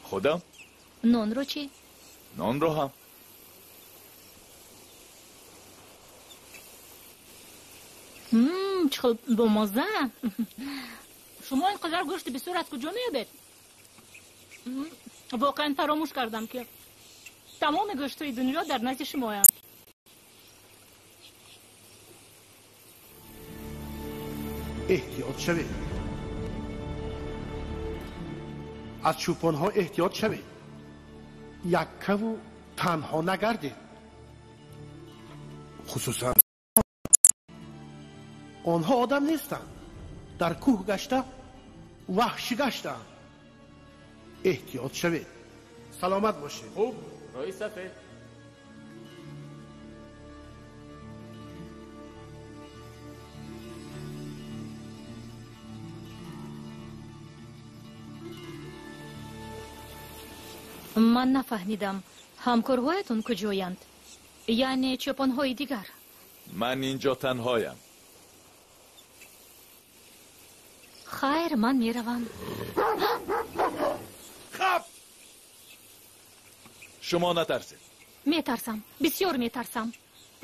Худам. Нонро чӣ? Нонро ҳам. Чӣ хел бомазза! Шумо ин қадар гӯшти бисёр аз куҷо меёбед? Воқеан фаромӯш кардам, ки тамоми гӯштҳои дунё дар назди шумоянд. Эҳтиёт шавед. Аз чӯпонҳо эҳтиёт шавед. Яккаву танҳо нагардед. Хусусан онҳо одам нестанд. Дар кӯҳ гашта ваҳшӣ гаштаанд. Эҳтиёт шавед. Саломат бошед. Хуб, рӯи сафед. Ман нафаҳмидам, ҳамкорҳоятон куҷоянд? Яъне чӯпонҳои дигар? Ман инҷо танҳоям. Хайр, ман меравам. Хап! Шумо натарсед. Метарсам, бисёр метарсам.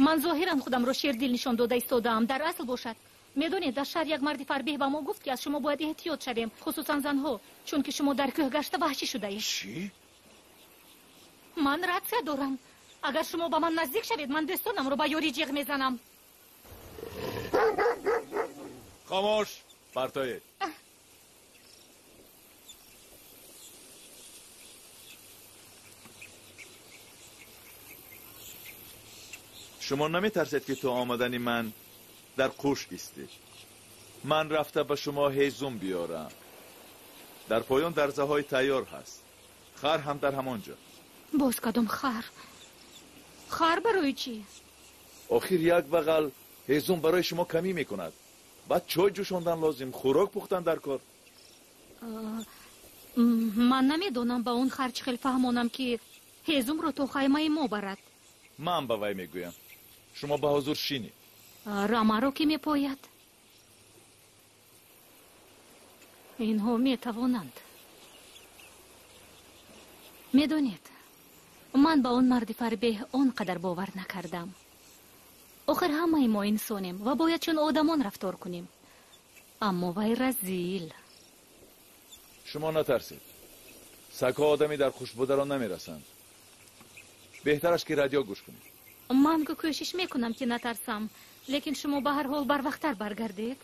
Ман зоҳиран худамро шердил нишон дода истодаам, дар асл бошад. Медонед, дар шаҳр як марди фарбеҳ ба мо гуфт, ки аз шумо бояд эҳтиёт шавем, хусусан занҳо, чунки шумо дар кӯҳ гашта ваҳшӣ шудаед. Чӣ? Ман ратсия дорам. Агар шумо ба ман наздик шавед, ман дӯстонамро ба ёрӣ ҷиғ мезанам. Хомӯш, партоед. Шумо наметарсед, ки то омадани ман дар қӯш истед? Ман рафта ба шумо ҳезум биёрам. Дар поён дарзаҳои тайёр ҳаст. Хар ҳам дар ҳамон ҷо. Боз кадом хар? Хар барои чӣ? Охир як бағал ҳезум барои шумо камӣ мекунад. Баъд чой ҷӯшондан лозим, хӯрок пухтан дар кор. Ман намедонам ба он хар чӣ хел фаҳмонам, ки ҳезумро то хаймаи мо барад. Ман ба вай мегӯям. Шумо ба ҳузур шинед. Рамаро ки мепояд? Инҳо метавонанд. Медонед, ман ба он марди фарбеҳ он қадар бовар накардам. Охир ҳамаи мо инсонем ва бояд чун одамон рафтор кунем. Аммо вай разил. Шумо натарсед. Сагҳо одами дар хушбударо намерасанд. Беҳтараш ки радио гӯш кунед. Ман ку кӯшиш мекунам, ки натарсам, лекин шумо ба ҳар ҳол барвақттар баргардед.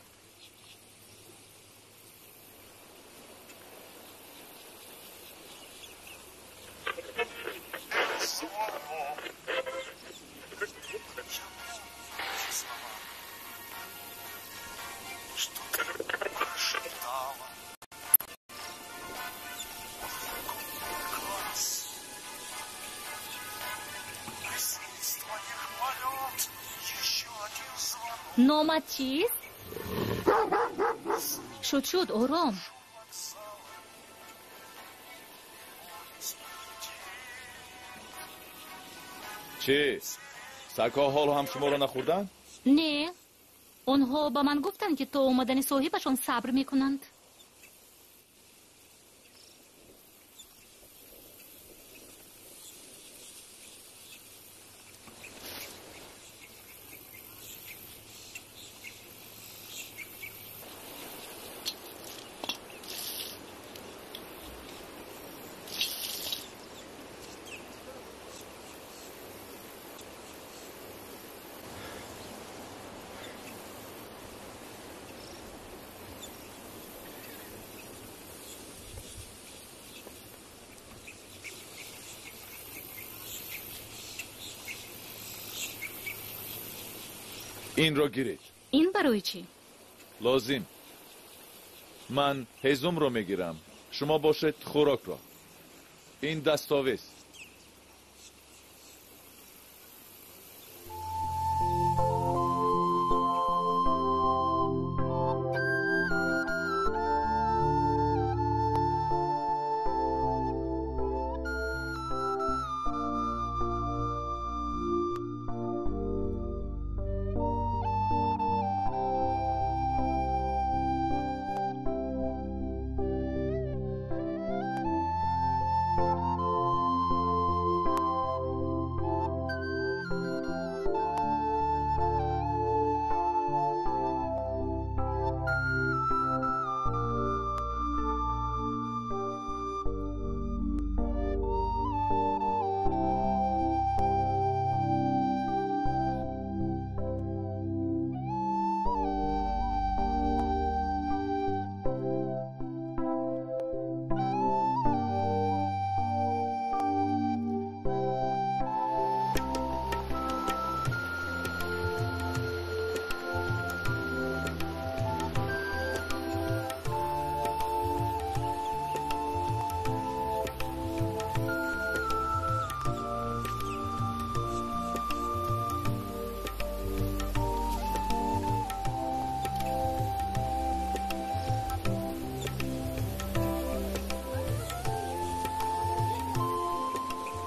Номат чист? Шуд, шуд, ором. Чӣ? Сагҳо ҳоло ҳам шуморо нахӯрданд? Не. Онҳо ба ман гуфтанд, ки то омадани соҳибашон сабр мекунанд. Инро гиред. Ин барои чӣ? Лозим. Ман ҳезумро мегирам. Шумо бошед хӯрокро. Ин дастовез.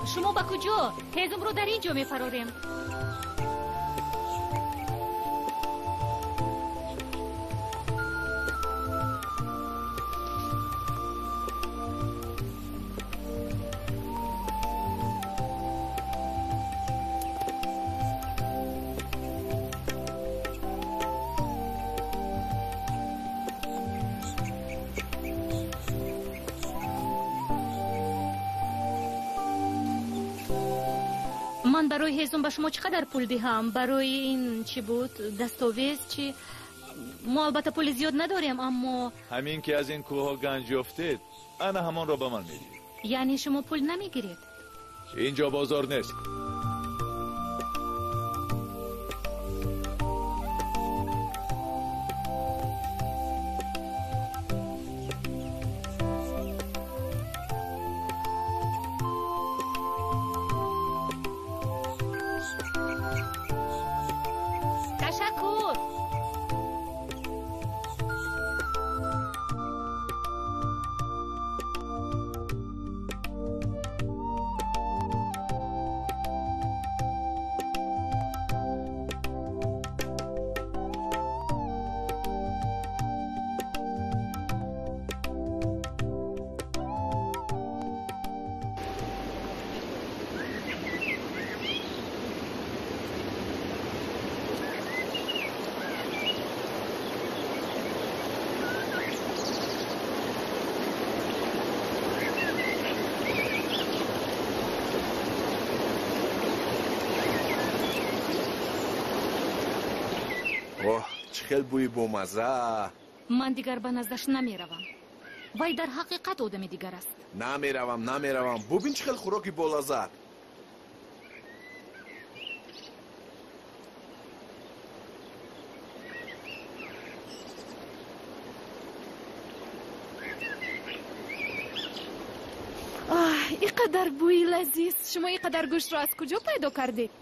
Шумо ба куҷо? Ҳезумро дар ин ҷо мефарорем. Ман барои ҳезум ба шумо чӣ қадар пул диҳам? Барои ин чӣ буд? Дастовез чӣ? Мо албатта пули зиёд надорем, аммо ҳамин ки аз ин кӯҳҳо ганҷ ёфтед, ана ҳамонро ба ман медиҳед. Яъне шумо пул намегиред? Инҷо бозор нест. Ташаккур. Оҳ, чӣ хел бӯи бомазза! Ман дигар ба наздаш намеравам. Вай дар ҳақиқат одами дигар аст. Намеравам, намеравам. Бубин чӣ хел хӯроки болаззат. Оҳ, ин қадар бӯи лазиз! Шумо ин қадар гӯштро аз куҷо пайдо кардед?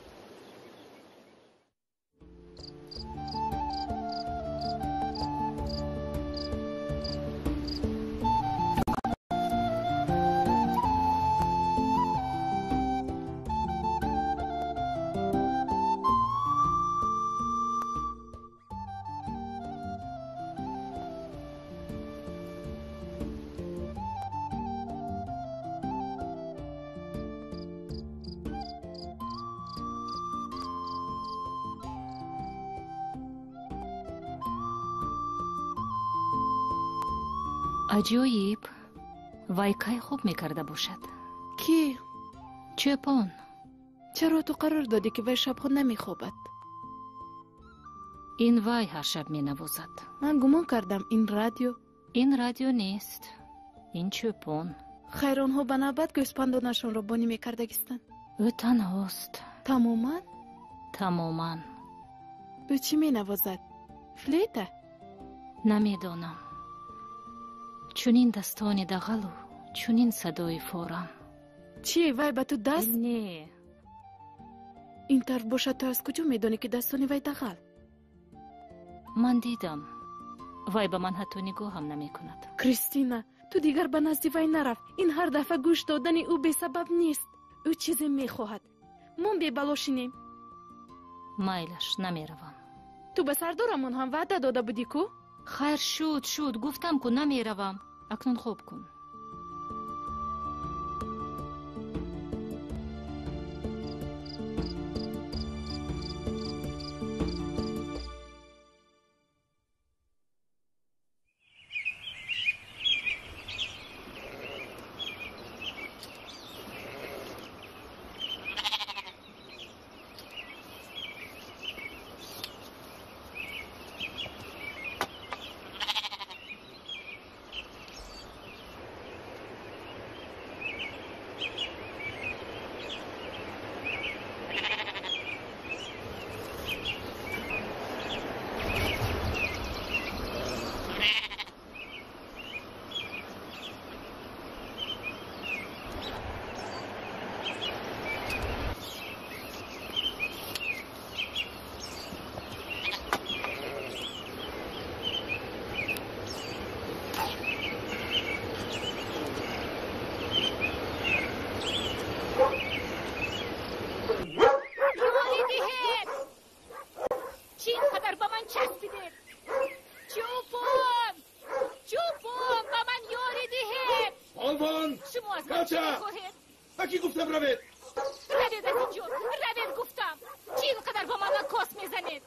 Аҷоиб, вай кай хуб мекарда бошад? Кӣ? Чӯпон. Чаро ту қарор додӣ, ки вай шабҳо намехобад? Ин вай ҳар шаб менавозад. Ман гумон кардам, ин радио. Ин радио нест, ин чӯпон. Хайр, онҳо ба навбат гӯспандонашонро бонӣ мекардагистанд. Ӯ танҳост. Тамоман? Тамоман. Ӯ чӣ менавозад? Флейта? Намедонам. Чунин дастони дағалу чунин садои форам. Чӣ, вай ба ту даст? Не. Ин тарф бошад, ту аз куҷо медонӣ, ки дастони вай дағал? Ман дидам. Вай ба ман ҳатто нигоҳам намекунад. Кристина, ту дигар ба назди вай нараф. Ин ҳар дафъа гӯш додани ӯ бесабаб нест. Ӯ чизе мехоҳад. Мо бебало шинем. Майлаш, намеравам. Ту ба сардорамон ҳам ваъда дода будӣ ку? Хайр, шуд, шуд, гуфтам ку намеравам. Акнун хоб кун. Чӯпон! Шумо аз ман чӣ мехоҳед? Ба кӣ гуфтам равед? Равед аз инҷо! Равед гуфтам! Чӣ ин қадар ба ман кос мезанед?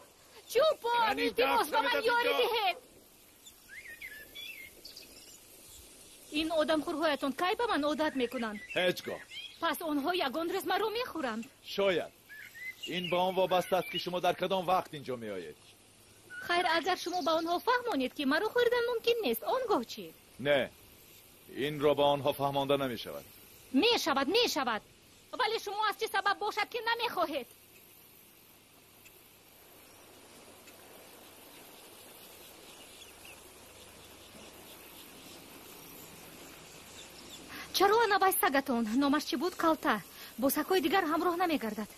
Чӯпон, илтимос ба ман ёрӣ диҳед! Ин одамхӯрҳоятон кай ба ман одат мекунанд? Ҳеҷ гоҳ. Пас онҳо ягон рӯз маро мехӯранд. Шояд. Ин ба он вобаста аст, ки шумо дар кадом вақт инҷо меоед. Хайр, агар шумо ба онҳо фаҳмонед, ки маро хӯрдан мумкин нест, он гоҳ чӣ? Не, инро ба онҳо фаҳмонда намешавад. Мешавад, мешавад. Вале шумо аз чӣ сабаб бошад, ки намехоҳед? Чаро ана вай сагатон, номаш чӣ буд, Калта, бо сагҳои дигар ҳамроҳ намегардад?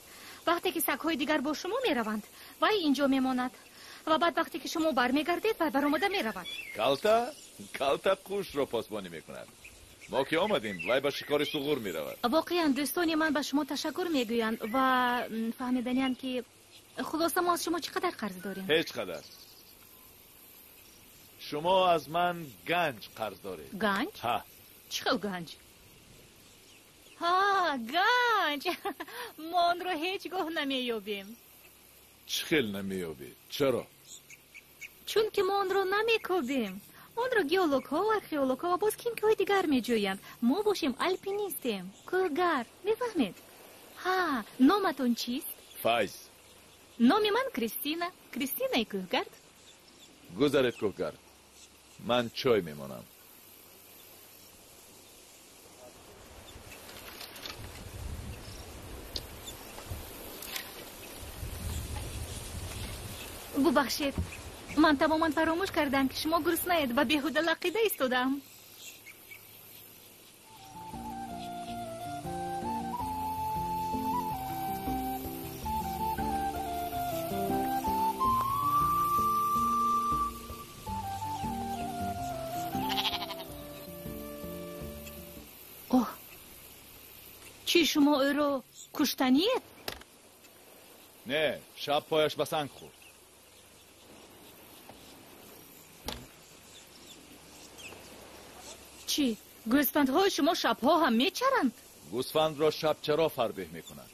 Вақте ки сагҳои дигар бо шумо мераванд, вай инҷо мемонад. Ва баъд вақте ки шумо бармегардед, вай баромада меравад. Калта? Калта қушро посбонӣ мекунад. Мо ки омадем, вай ба шикори суғур меравад. Воқеан, дӯстони ман ба шумо ташаккур мегӯянд ва фаҳмиданианд, ки хулоса мо аз шумо чӣ қадар қарз дорем? Ҳеҷ қадар. Шумо аз ман ганҷ қарз доред. Ганҷ? Ҳа. Чӣ хел ганҷ? Ҳа, ганҷ! Мо онро ҳеҷ гоҳ намеёбем. Чӣ хел намеёбед? Чаро? Чунки мо онро намекобем. Онро геологҳо, археологҳо ва боз кимкиҳои дигар меҷӯянд. Мо бошем алпинистем, кӯҳгар. Мефаҳмед? Ҳа, номатон чист? Файз. Номи ман Кристина. Кристинаи кӯҳгард. Гузаред, кӯҳгард. Ман чой мемонам. Бубахшед, ман тамоман фаромӯш кардам, ки шумо гуруснаед ва беҳуда лақида истодаам. Оҳ, чӣ шумо ӯро куштаниед? Не, шаб пояш ба санг хӯрд. Чӣ? Гӯсфандҳои шумо шабҳо ҳам мечаранд? Гӯсфандро шаб чаро фарбеҳ мекунанд?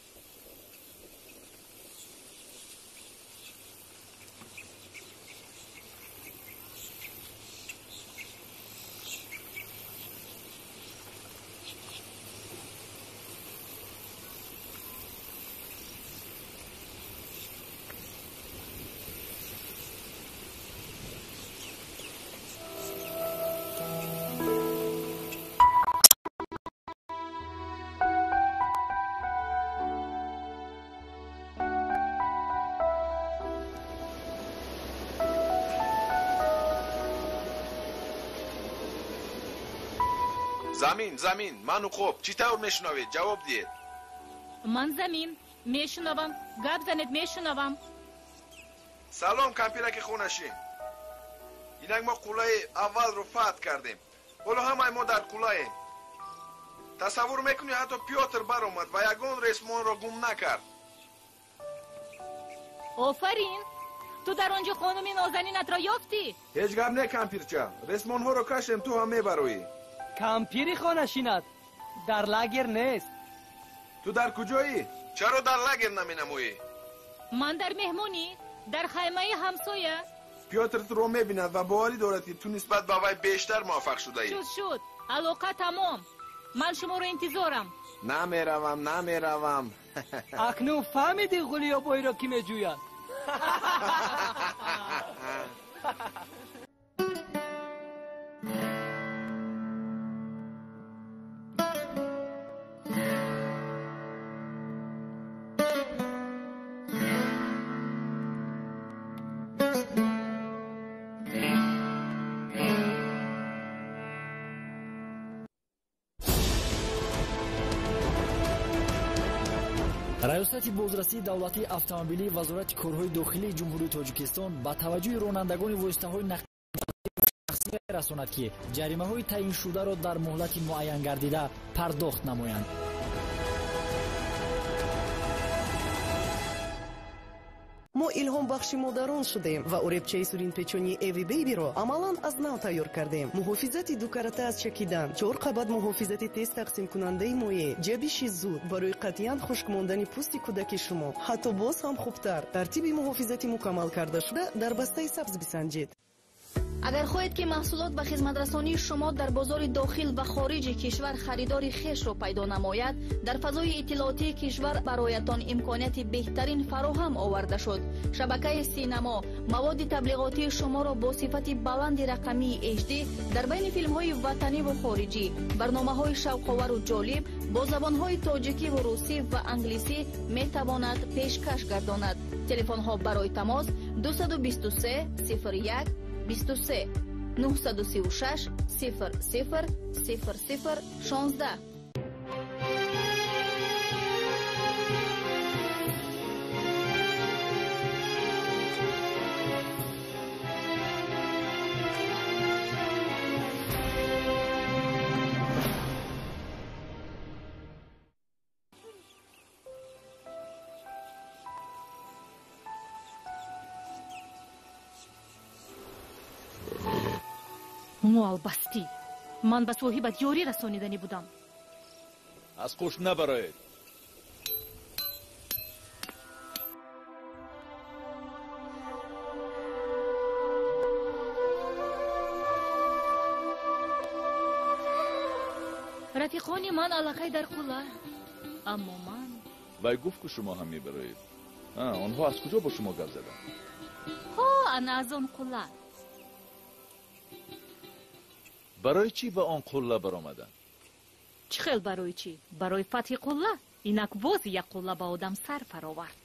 Замин, замин, ман уқоб. Чӣ тавр мешунавед? Ҷавоб диҳед. Ман замин. Мешунавам. Гап занед, мешунавам. Салом, кампираки хонашин. Инак мо қуллаи аввалро фатҳ кардем. Ҳоло ҳамаи мо дар қуллаем. Тасаввур мекунӣ, ҳатто Пётр баромад ва ягон ресмонро гум накард. Офарин! Ту дар он ҷо хонуми нозанинатро ёфтӣ? Ҳеҷ гап не, кампирча. Ресмонҳоро кашем, ту ҳам мебароӣ. Кампири хонашинат дар лагер нест. Ту дар куҷоӣ? Чаро дар лагер наменамоӣ? Ман дар меҳмонӣ, дар хаймаи ҳамсоя. Пётр туро мебинад ва боварӣ дорад, ки ту нисбат ба вай бештар муваффақ шудаӣ. Шуд, шуд. Алоқа тамом. Ман шуморо интизорам. Намеравам, намеравам. Акнун фаҳмидӣ ғулиёбоиро кӣ меҷӯяд? Раёсати бозрасии давлатии автомобилии Вазорати корҳои дохилии Ҷумҳурии Тоҷикистон ба таваҷҷӯҳи ронандагони воситаҳои нақлиёти мерасонад, ки ҷаримаҳои таъиншударо дар муҳлати муайянгардида пардохт намоянд. Мо илҳомбахши модарон шудем ва оребчаи суринпечонии Эви Бейбиро амалан аз нав тайёр кардем. Муҳофизати дукарата аз чакидан, 4 қабат муҳофизати тез тақсимкунандаи моеъ, ҷабиши зуд барои қатъиян хушк мондани пӯсти кӯдаки шумо, ҳатто боз ҳам хубтар. Тартиби муҳофизати мукаммал карда шуда дар бастаи сабз бисанҷед. Агар хоҳед, ки маҳсулот ва хизматрасонии шумо дар бозори дохил ва хориҷи кишвар харидори хешро пайдо намояд, дар фазои иттилоотии кишвар бароятон имконияти беҳтарин фароҳам оварда шуд. Шабакаи Синамо маводи таблиғотии шуморо бо сифати баланди рақамии HD дар байни филмҳои ватаниву хориҷӣ, барномаҳои шавқовару ҷолиб бо забонҳои тоҷикиву русӣ ва англисӣ метавонад пешкаш гардонад. Телефонҳо барои тамос 223 01 23 936 00 00 16. Муалбастӣ, ман ба соҳибат ёрӣ расониданӣ будам. Аз қуш набароед. Рафиқони ман аллакай дар қулла, аммо ман. Вай гуфт, ки шумо ҳам мебароед. Онҳо аз куҷо бо шумо гап заданд? Ҳо, ана аз он қулла. Барои чӣ ба он қулла баромаданд? Чӣ хел барои чӣ? Барои фатҳи қулла. Инак боз як қулла ба одам сар фаровард.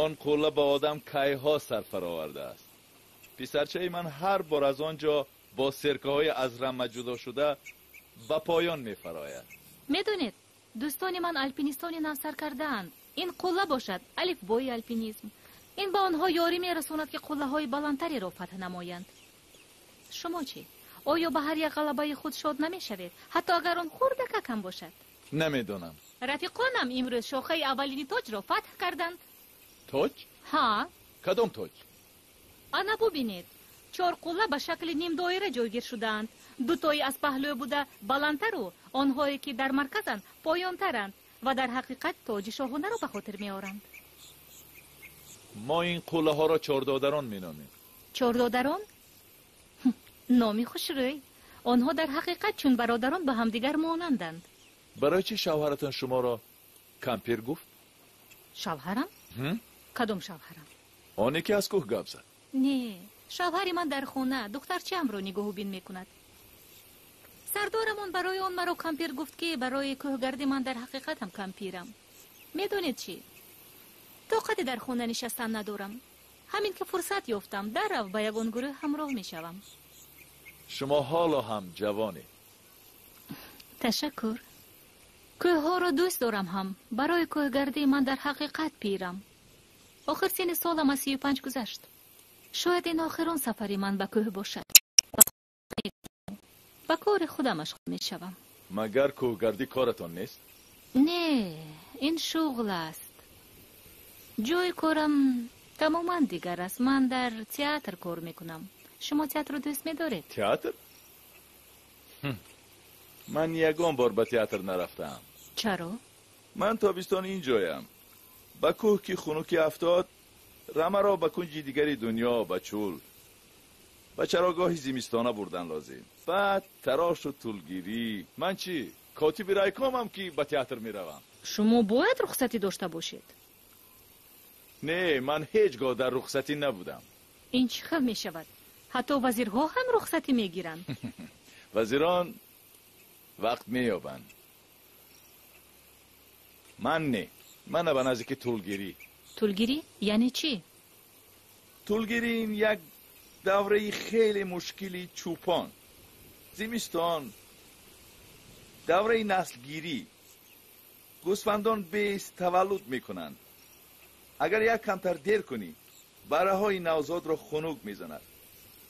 Он қулла ба одам кайҳо сар фаровардааст. Писарчаи ман ҳар бор аз он ҷо бо серкаҳои аз рама ҷудо шуда ба поён мефарояд. Медонед, дӯстони ман алпинистони навсар кардаанд. Ин қулла бошад алифбои алпинизм. Ин ба онҳо ёрӣ мерасонад, ки қуллаҳои баландтареро фатҳ намоянд. Шумо чӣ? Оё ба ҳар як ғалабаи худ шод намешавед, ҳатто агар он хурдакак ҳам бошад? Намедонам. Рафиқонам имрӯз шохаи аввалини тоҷро фатҳ карданд. Тоҷ? Ҳа. Кадом тоҷ? Ана бубинед, 4 қулла ба шакли нимдоира ҷойгир шудаанд. Дутои аз паҳлӯ буда баландтару онҳое, ки дар марказанд, поёнтаранд ва дар ҳақиқат тоҷи шоҳонаро ба хотир меоранд. Мо ин қуллаҳоро чордодарон меномем. Чордодарон? Номи хушрӯй. Онҳо дар ҳақиқат чун бародарон ба ҳамдигар монанданд. Барои чӣ шавҳаратон шуморо кампир гуфт? Шавҳарам? Кадом шавҳарам? Оне ки аз кӯҳ гап зад. Не, шавҳари ман дар хона духтарчаамро нигоҳубин мекунад. Сардорамон барои он маро кампир гуфт, ки барои кӯҳгарди ман дар ҳақиқат ҳам кампирам. Медонед чӣ? Тоқати дар хона нишастан надорам. Ҳамин ки фурсат ёфтам, даррав ба ягон гурӯҳ ҳамроҳ мешавам. Шумо ҳоло ҳам ҷавонед. Ташаккур. Кӯҳҳоро дӯст дорам ҳам. Барои кӯҳгардӣ ман дар ҳақиқат пирам. Охир синни солам аз 35 гузашт. Шояд ин охирон сафари ман ба кӯҳ бошад. Ба кори худам машғул мешавам. Магар кӯҳгардӣ коратон нест? Не, ин шуғл аст. Ҷои корам тамоман дигар аст. Ман дар театр кор мекунам. Шумо театрро дӯст медоред? Театр? Ман ягон бор ба театр нарафтаам. Чаро? Ман тобистон ин ҷоям. Ба кӯҳ ки хунукӣ афтод, рамаро ба кунҷи дигари дунё, ба чӯл, ба чарогоҳи зимистона бурдан лозим. Баъд тарошу тулгирӣ. Ман чӣ? Котиби райкомам, ки ба театр меравам. Шумо бояд рухсатӣ дошта бошед. Не, ман ҳеҷ гоҳ дар рухсатӣ набудам. Ин чӣ хел мешавад? Ҳатто вазирҳо ҳам рухсатӣ мегиранд. Вазирон вақт меёбанд. Ман не. Мана ба наздики тулгирӣ. Тулгирӣ яъне чӣ? Тулгирӣ ин як давраи хеле мушкили чӯпон. Зимистон, давраи наслгирӣ. Гӯсфандон бес таваллуд мекунанд. Агар як камтар дер кунӣ, бараҳои навзодро хунук мезанад.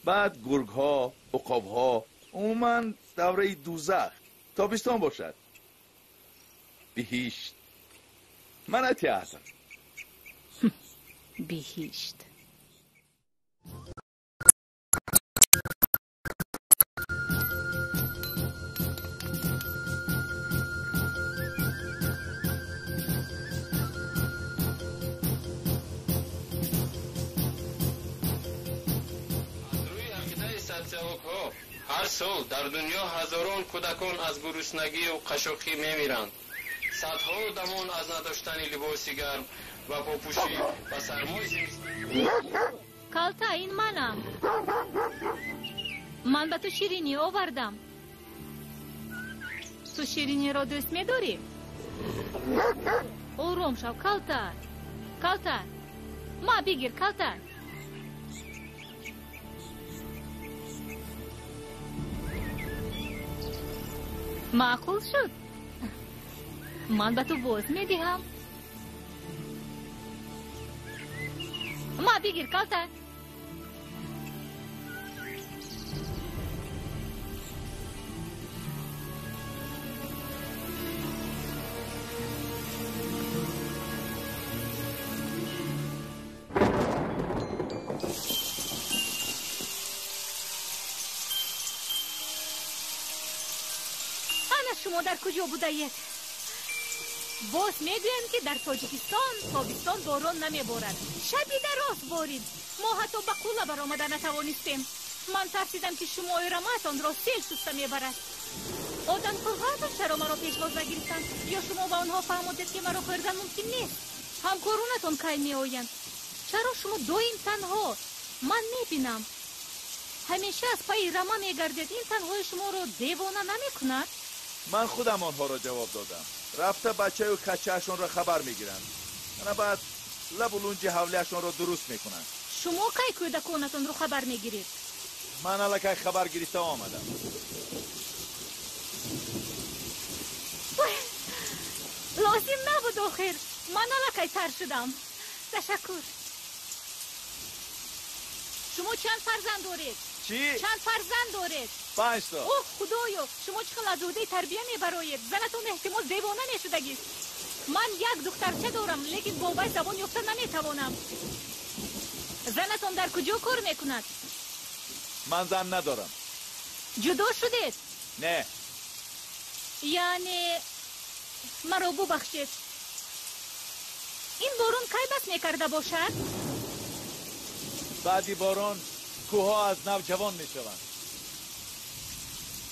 Баъд гургҳо, уқобҳо, умуман давраи дузах. Тобистон бошад. Биҳишт. Мана театр. Биҳишт. Ҳар сол дар дунё ҳазорон кӯдакон аз гуруснагию қашоқӣ мемиранд. Садҳо одамон аз надоштани либоси гарм ва попӯшӣ ба сармои зимистон. Калта, ин манам. Ман ба ту ширинӣ овардам. Ту шириниро дӯст медорӣ? Ором шав, Калта. Калта, ма бигир, Калта. Маъқул шуд? Ман ба ту боз медиҳам. Ма бигир, Калта. Шумо дар куҷо будаед? Боз мегӯям, ки дар Тоҷикистон тобистон борон намеборад. Шаби дароз борид. Мо ҳатто ба қулла баромада натавонистем. Ман тарсидам, ки шумои рамаатонро сел шуста мебарад. Одамкулҳоятон чаро маро пешвоз нагирифтанд? Ё шумо ба онҳо фаҳмодед, ки маро хӯрдан мумкин нест? Ҳамкоронатон кай меоянд? Чаро шумо доим танҳо? Ман мебинам, ҳамеша аз пайи рама мегардед. Ин танҳои шуморо девона намекунад? Ман худам онҳоро ҷавоб додам. Рафта бачаю качаашонро хабар мегиранд. Ана баъд лабу лунҷи ҳавлиашонро дуруст мекунанд. Шумо кай кӯдаконатонро хабар мегиред? Ман аллакай хабар гирифта омадам. Лозим набуд охир. Ман аллакай тар шудам. Ташаккур. Шумо чанд фарзанд доред? Чӣ? Чанд фарзанд доред? 5 то. Оҳ, худоё, шумо чӣ хел аз уҳдаи тарбия мебароед? Занатон эҳтимол девона мешудагист. Ман як духтарча дорам, лекин бо вай забон ёфта наметавонам. Занатон дар куҷо кор мекунад? Ман зан надорам. Ҷудо шудед? Не. Яъне маро бубахшед. Ин борон кай бас мекарда бошад? Баъди борон кӯҳҳо аз нав ҷавон мешаванд.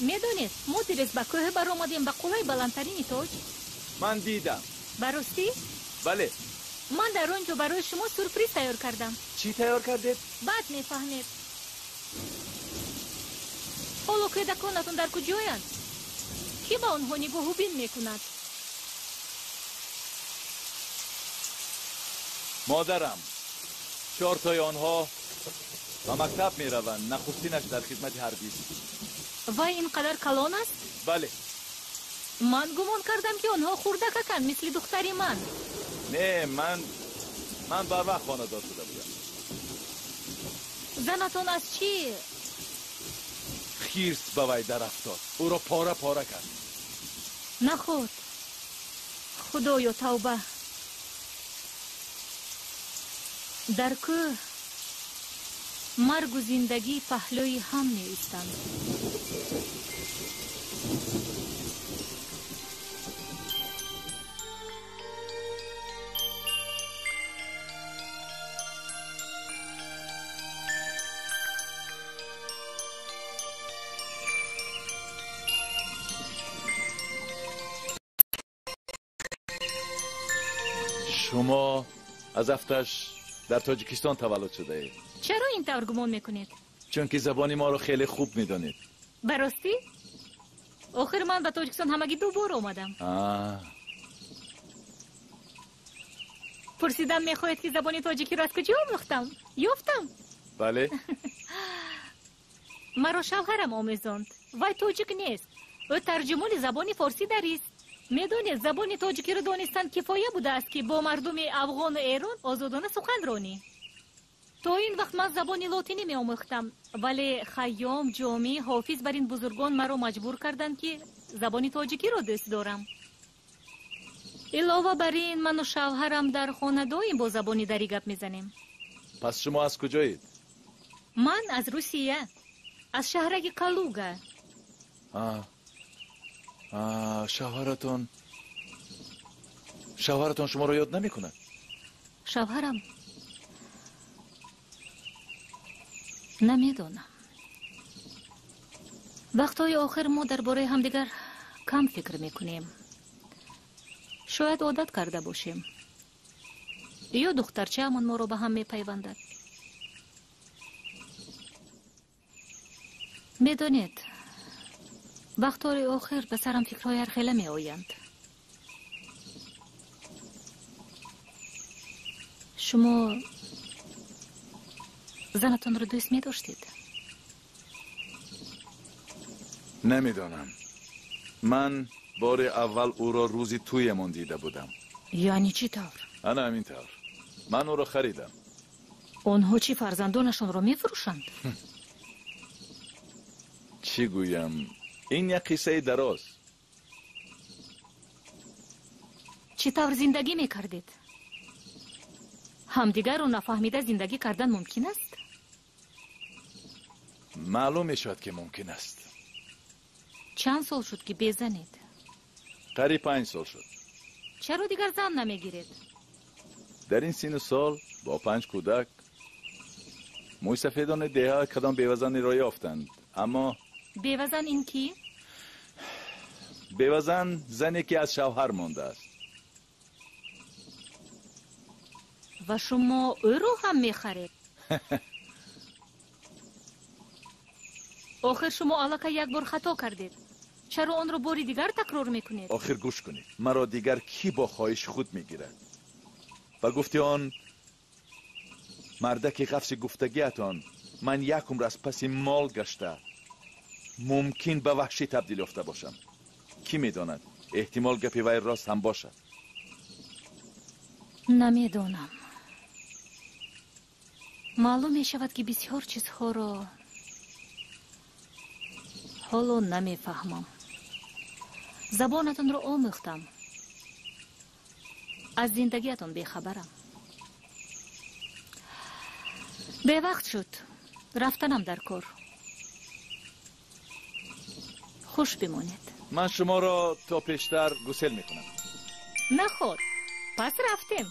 Медонед, мо дирез ба кӯҳ баромадем, ба қуллаи баландтарини тоҷ. Ман дидам. Ба ростӣ? Бале. Ман дар он ҷо барои шумо сюрприз тайёр кардам. Чӣ тайёр кардед? Баъд мефаҳмед. Ҳоло кӯдаконатон дар куҷоянд? Кӣ ба онҳо нигоҳубин мекунад? Модарам. 4тои онҳо ба мактаб мераванд. Нахустинаш дар хизмати ҳарбист. Вай ин қадар калон аст? Бале. Ман гумон кардам, ки онҳо хурдакаканд, мисли духтари ман. Не, ман барвақт хонадор шуда будам. Занатон аз чӣ? Хирс ба вай дар афтод. Ӯро пора пора кард. Наход. Худоё, тавба. Дар кӯҳ маргу зиндагӣ паҳлӯи ҳам меистанд. Шумо аз афташ дар Тоҷикистон таваллуд шудаед. Чаро ин тавр гумон мекунед? Чунки забони моро хеле хуб медонед. Ба ростӣ? Охир ман ба Тоҷикистон ҳамагӣ 2 бор омадам. Пурсидам мехоҳед, ки забони тоҷикиро аз куҷо омӯхтам? Ёфтам? Бале. Маро шавҳарам омезонд. Вай тоҷик нест. Ӯ тарҷумони забони форсӣ дарист. Медонед, забони тоҷикиро донистан кифоя будааст, ки бо мардуми афғону эрон озодона сухан ронӣ. То ин вақт ман забони лотинӣ меомӯхтам, вале Хайём, Ҷомӣ, Ҳофиз бар ин бузургон маро маҷбур карданд, ки забони тоҷикиро дӯст дорам. Илова бар ин, ману шавҳарам дар хона доим бо забони дарӣ гап мезанем. Пас шумо аз куҷоед? Ман аз Русия, аз шаҳраки Калуга. Шавҳаратон шуморо ёд намекунад? Шавҳарам? Намедонам. Вақтҳои охир мо дар бораи ҳамдигар кам фикр мекунем. Шояд одат карда бошем. Ё духтарчаамон моро ба ҳам мепайвандад. Медонед, вақтҳои охир ба сарам фикрҳои ҳархела меоянд. Шумо занатонро дӯст медоштед? Намедонам. Ман бори аввал ӯро рӯзи тӯямон дида будам. Яъне чӣ тавр? Ана ҳамин тавр. Ман ӯро харидам. Онҳо чӣ, фарзандонашонро мефурӯшанд? Чӣ гӯям? Ин як қиссаи дароз. Чӣ тавр зиндагӣ мекардед? Ҳамдигарро нафаҳмида зиндагӣ кардан мумкин аст? Маълум мешавад, ки мумкин аст. Чанд сол шуд, ки безанед? Қариб 5 сол шуд. Чаро дигар зан намегиред? Дар ин сину сол бо 5 кӯдак мӯйсафедони деҳа кадом бевазанеро ёфтанд, аммо бевазан ин кӣ? Бевазан зане, ки аз шавҳар мондааст. Ва шумо ӯро ҳам мехаред? Охир шумо аллакай як бор хато кардед. Чаро онро бори дигар такрор мекунед? Охир гӯш кунед, маро дигар кӣ бо хоҳиши худ мегирад? Ба гуфти он мардаки ғафси гуфтагиатон, ман як умр аз паси мол гашта мумкин ба ваҳшӣ табдил ёфта бошам. Кӣ медонад, эҳтимол гапи вай рост ҳам бошад. Намедонам. Маълум мешавад, ки бисёр чизҳоро ҳоло намефаҳмам. Забонатонро омӯхтам. Аз зиндагиатон бехабарам. Бевақт шуд. Рафтанам дар кор. Хуш бимонед. Ман шуморо то пештар гусел мекунам. Наход. Пас рафтем.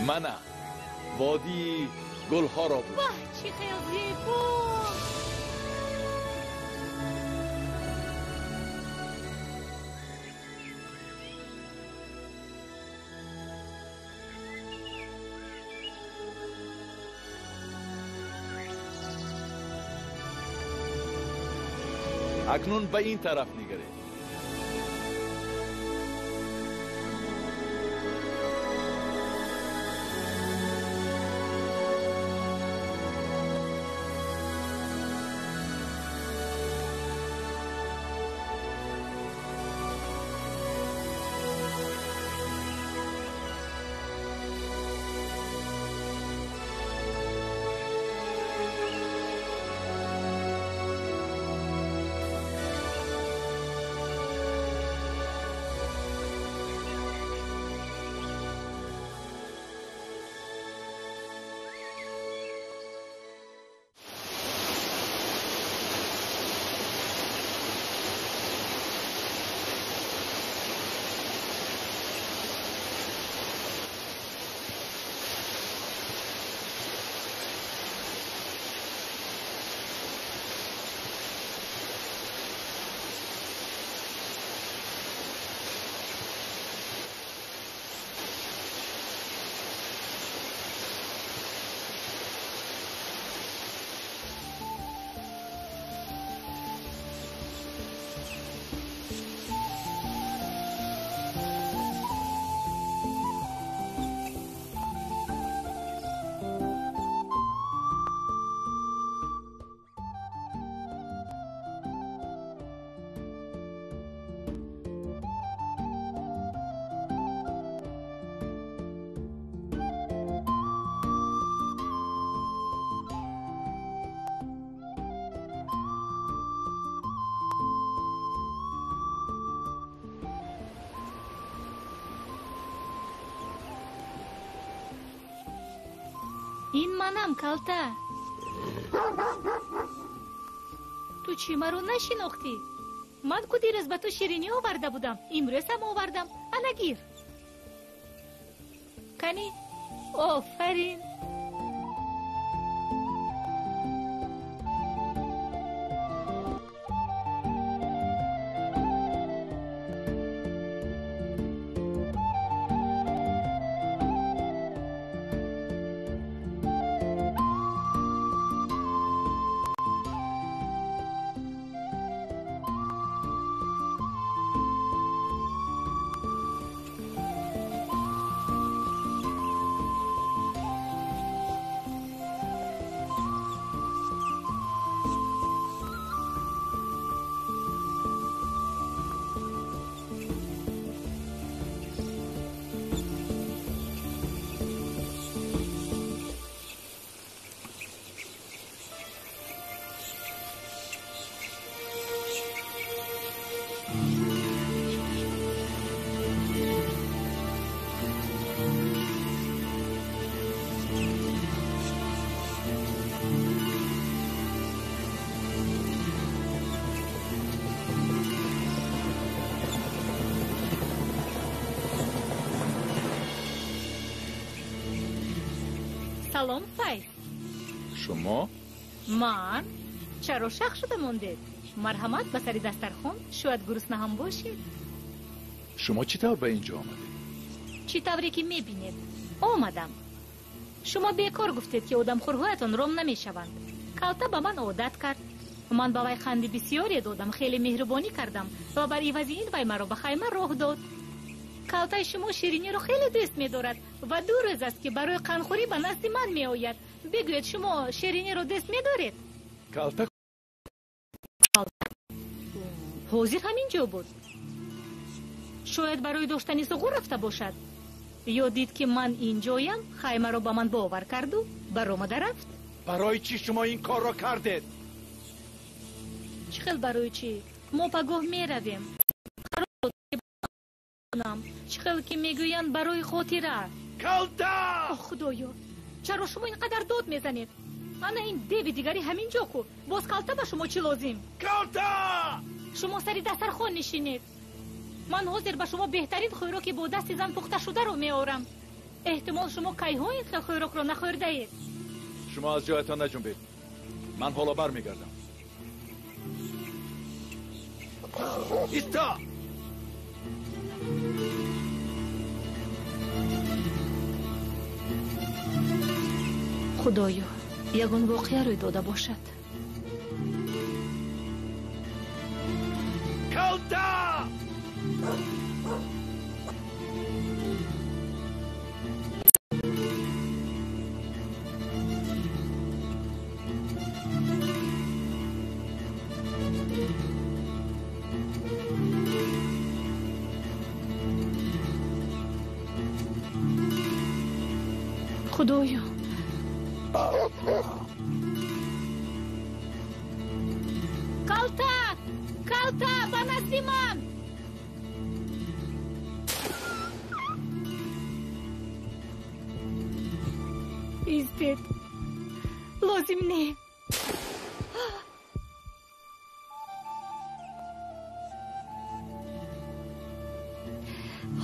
Мана водии гулҳоро буд. Ваҳ, чӣ хел зебо! Акнун ба ин тараф нигаред. Ин манам, Калта. Ту чӣ маро нашинохтӣ? Ман ку дирӯз ба ту ширинӣ оварда будам, имрӯз ҳам овардам. Ана гир. Кани? Офарин. Салом, Файз. Шумо? Ман? Чаро шах шуда мондед? Марҳамат, ба сари дастархон, шояд гурусна ҳам бошед. Шумо чӣ тавр ба инҷо омадед? Чӣ тавре ки мебинед, омадам. Шумо бекор гуфтед, ки одамхӯрҳоятон ром намешаванд. Калта ба ман одат кард. Ман ба вай ханди бисёре додам, хеле меҳрубонӣ кардам ва бар ивази ин вай маро ба хайма роҳ дод. Калтаи шумо шириниро хеле дӯст медорад ва 2 рӯз аст, ки барои қандхӯрӣ ба назди ман меояд. Бигӯед, шумо шириниро дӯст медоред? Калта ҳозир ҳамин ҷо буд. Шояд барои доштани суғур рафта бошад. Ё дид, ки ман инҷоям, хаймаро ба ман бовар карду баромада рафт. Барои чӣ шумо ин корро кардед? Чӣ хел барои чӣ? Мо пагоҳ меравем. Чӣ хел ки мегӯянд, барои хотира. Калта! О, Худоё, чаро шумо ин қадар дод мезанед? Ана ин деви дигари ҳамин ҷо ку. Боз калта ба шумо чӣ лозим? Калта! Шумо сари дастархон нишинед. Ман ҳозир ба шумо беҳтарин хӯроки бо дасти зан пухташударо меорам. Эҳтимол шумо кайҳо ин хел хӯрокро нахӯрдаед. Шумо аз ҷоятон наҷунбед. Ман ҳоло бармегардам. Исто! Худоё, ягон воқеа рӯй дода бошад. Калта! Худоё, Калта! Калта, ба назди ман! Истед, лозим не.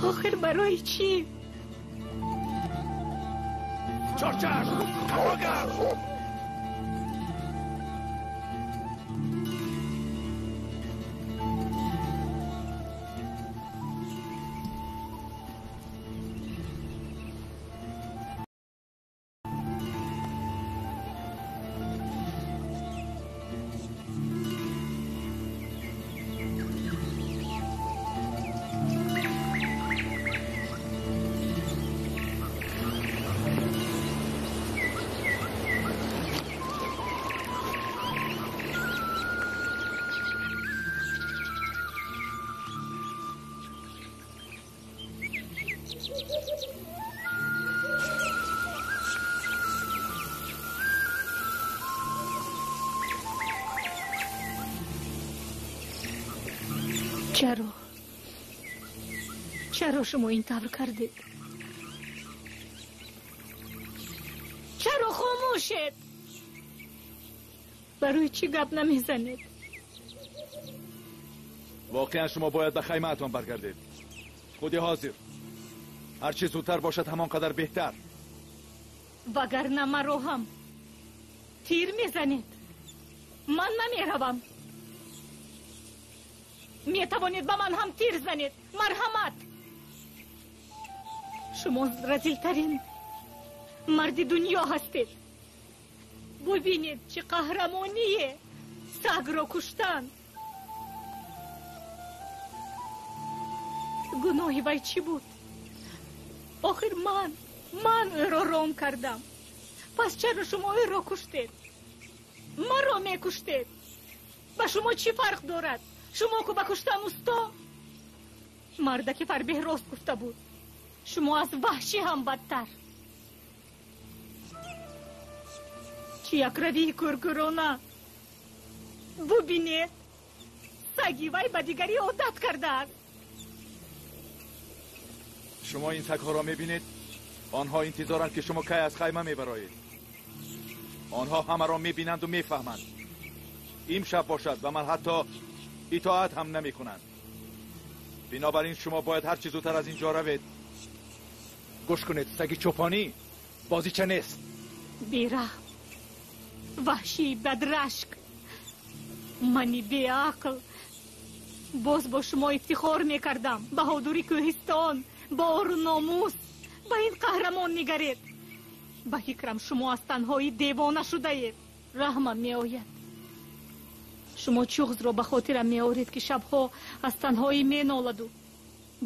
Охир барои чӣ? Чорчашм! Қафогар! Чаро? Чаро шумо ин тавр кардед? Чаро хомӯшед? Барои чӣ гап намезанед? Воқеан шумо бояд ба хаймаатон баргардед. Худи ҳозир. Ҳар чӣ зудтар бошад, ҳамон қадар беҳтар. Вагарна маро ҳам тир мезанед. Ман намеравам. Метавонед ба ман ҳам тир занед. Марҳамат. Шумо разилтарин марди дунё ҳастед. Бубинед, чӣ қаҳрамоние сагро куштан. Гуноҳи вай чӣ буд? Охир ман ӯро ром кардам. Пас чаро шумо ӯро куштед? Маро мекуштед. Ба шумо чӣ фарқ дорад? Шумо ку ба куштан усто? Мардаки фарбеҳ рост гуфта буд. Шумо аз ваҳшӣ ҳам бадтар. Чӣ якравии кӯркӯрона! Бубинед, саги вай ба дигарӣ одат кардааст. Шумо ин сагҳоро мебинед? Онҳо интизоранд, ки шумо кай аз хайма мебароед. Онҳо ҳамаро мебинанду мефаҳманд. Имшаб бошад ба ман ҳатто итоат ҳам намекунанд. Бинобар ин шумо бояд ҳар чӣ зудтар аз ин ҷо равед. Гӯш кунед, саги чӯпонӣ бозича нест. Бераҳм, ваҳшии бадрашк, мани беақл боз бо шумо ифтихор мекардам. Баҳодури кӯҳистон, бо ору номус, ба ин қаҳрамон нигаред. Ба фикрам, шумо аз танҳоӣ девона шудаед. Раҳмам меояд. Шумо чуғзро ба хотирам меоред, ки шабҳо аз танҳоӣ меноладу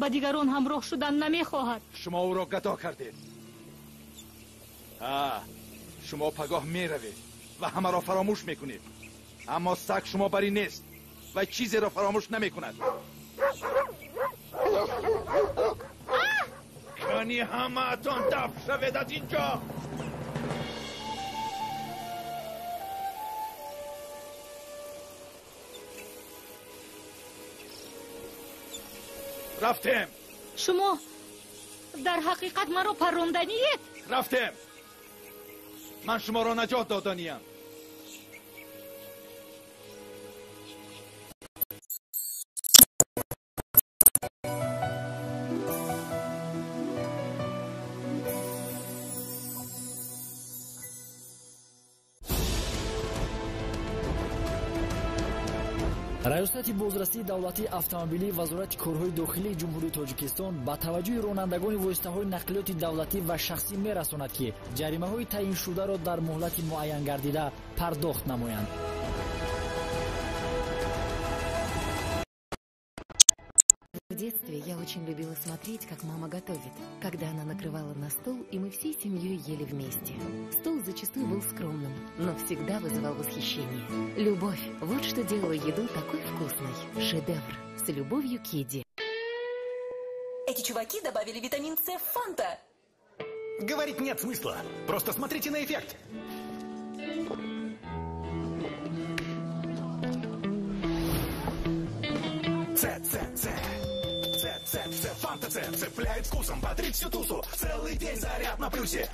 ба дигарон ҳамроҳ шудан намехоҳад. Шумо ӯро гадо кардед. Шумо пагоҳ меравед ва ҳамаро фаромӯш мекунед. Аммо саг шумо барӣ нест ва чизеро фаромӯш намекунад. Кани ҳамаатон дафт шавед аз ин ҷо! Рафтем. Шумо дар ҳақиқат маро парронданиед? Рафтем. Ман шуморо наҷот доданиям. Раёсати бозрасии давлатии автомобилии Вазорати корҳои дохилии Ҷумҳурии Тоҷикистон ба таваҷҷӯҳи ронандагони воситаҳои нақлиёти давлатӣ ва шахсӣ мерасонад, ки ҷаримаҳои таъиншударо дар муҳлати муайянгардида пардохт намоянд. В детстве я очень любила смотреть, как мама готовит, когда она накрывала на стол, и мы всей семьей ели вместе. Стол зачастую был скромным, но всегда вызывал восхищение. Любовь – вот что делало еду такой вкусной. Шедевр. С любовью к еде. Эти чуваки добавили витамин С в Фанта. Говорить нет смысла. Просто смотрите на эффект. С, С, С. С, С, Фанта С, цепляет вкусом, бодрит всю тусу. Целый день заряд на плюсе.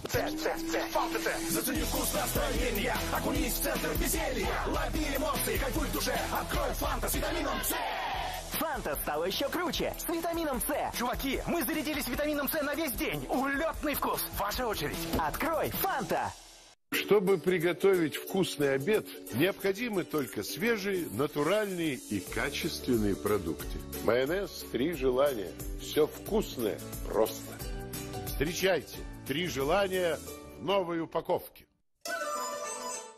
С, С, С, Фанта С. Зацени вкус настроения, окунись в центр веселья. Лови эмоции, кайфуй в душе. Открой Фанта с витамином С. Фанта стала еще круче с витамином С. Чуваки, мы зарядились витамином С на весь день. Улетный вкус. Ваша очередь. Открой Фанта. Чтобы приготовить вкусный обед, необходимы только свежие, натуральные и качественные продукты. Майонез «Три желания». Все вкусное просто. Встречайте «Три желания» в новой упаковке.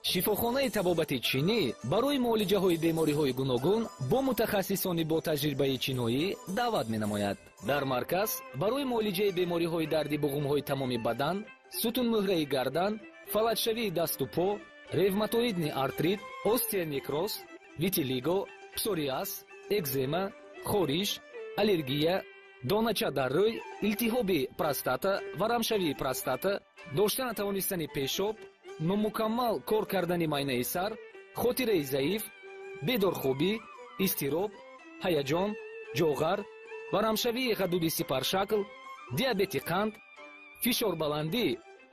Шифохонаи табобати чинӣ барои муолиҷаҳои бемориҳои гуногун бо мутахассисони бо таҷрибаи чиноӣ даъват менамояд. Дар марказ барои муолиҷаи бемориҳои дарди буғумҳои тамоми бадан, сутунмуҳраи гардан, фалаҷшавии дасту по, ревматоидный артрит, остеонекроз, витилиго, псориаз, экзема, хориш, аллергия, донача дар рӯй, илтиҳоби простата, варамшавии простата, дошта натавонистани пешоб, номукаммал кор кардани майнаи сар, хотираи заиф, бедорхобӣ, изтироб, ҳаяҷон, ҷоғар, варамшавии ғадуди сипаршакл, диабети қанд, фишорбаландӣ,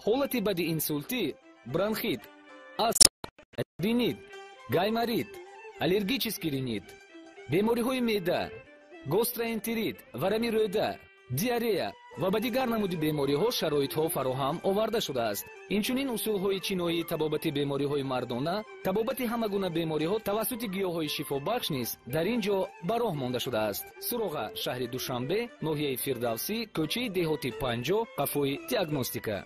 ҳолати бади инсултӣ, бронхит, астма, ринит, гайморит, аллергический ринит, бемориҳои меъда, гастроэнтерит, варами рӯда, диарея ва ба дигар намуди бемориҳо шароитҳо фароҳам оварда шудааст. Инчунин усулҳои чиноии табобати бемориҳои мардона, табобати ҳама гуна бемориҳо тавассути гиёҳҳои шифобахш низ дар ин ҷо ба роҳ монда шудааст. Суроға: шаҳри Душанбе, ноҳияи Фирдавсӣ, кӯчаи деҳоти 50, қафои диагностика.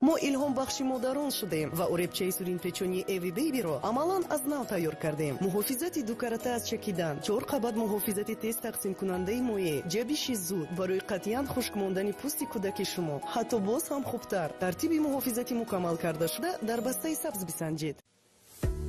Мо илҳомбахши модарон шудем ва оребчаи суринпечонии Эви Бейбиро амалан аз нав тайёр кардем. Муҳофизати дукарата аз чакидан, чор қабат муҳофизати тез тақсимкунандаи моеъ, ҷабиши зуд барои қатъиян хушк мондани пӯсти кӯдаки шумо, ҳатто боз ҳам хубтар. Тартиби муҳофизати мукаммал карда шуда дар бастаи сабз бисанҷед.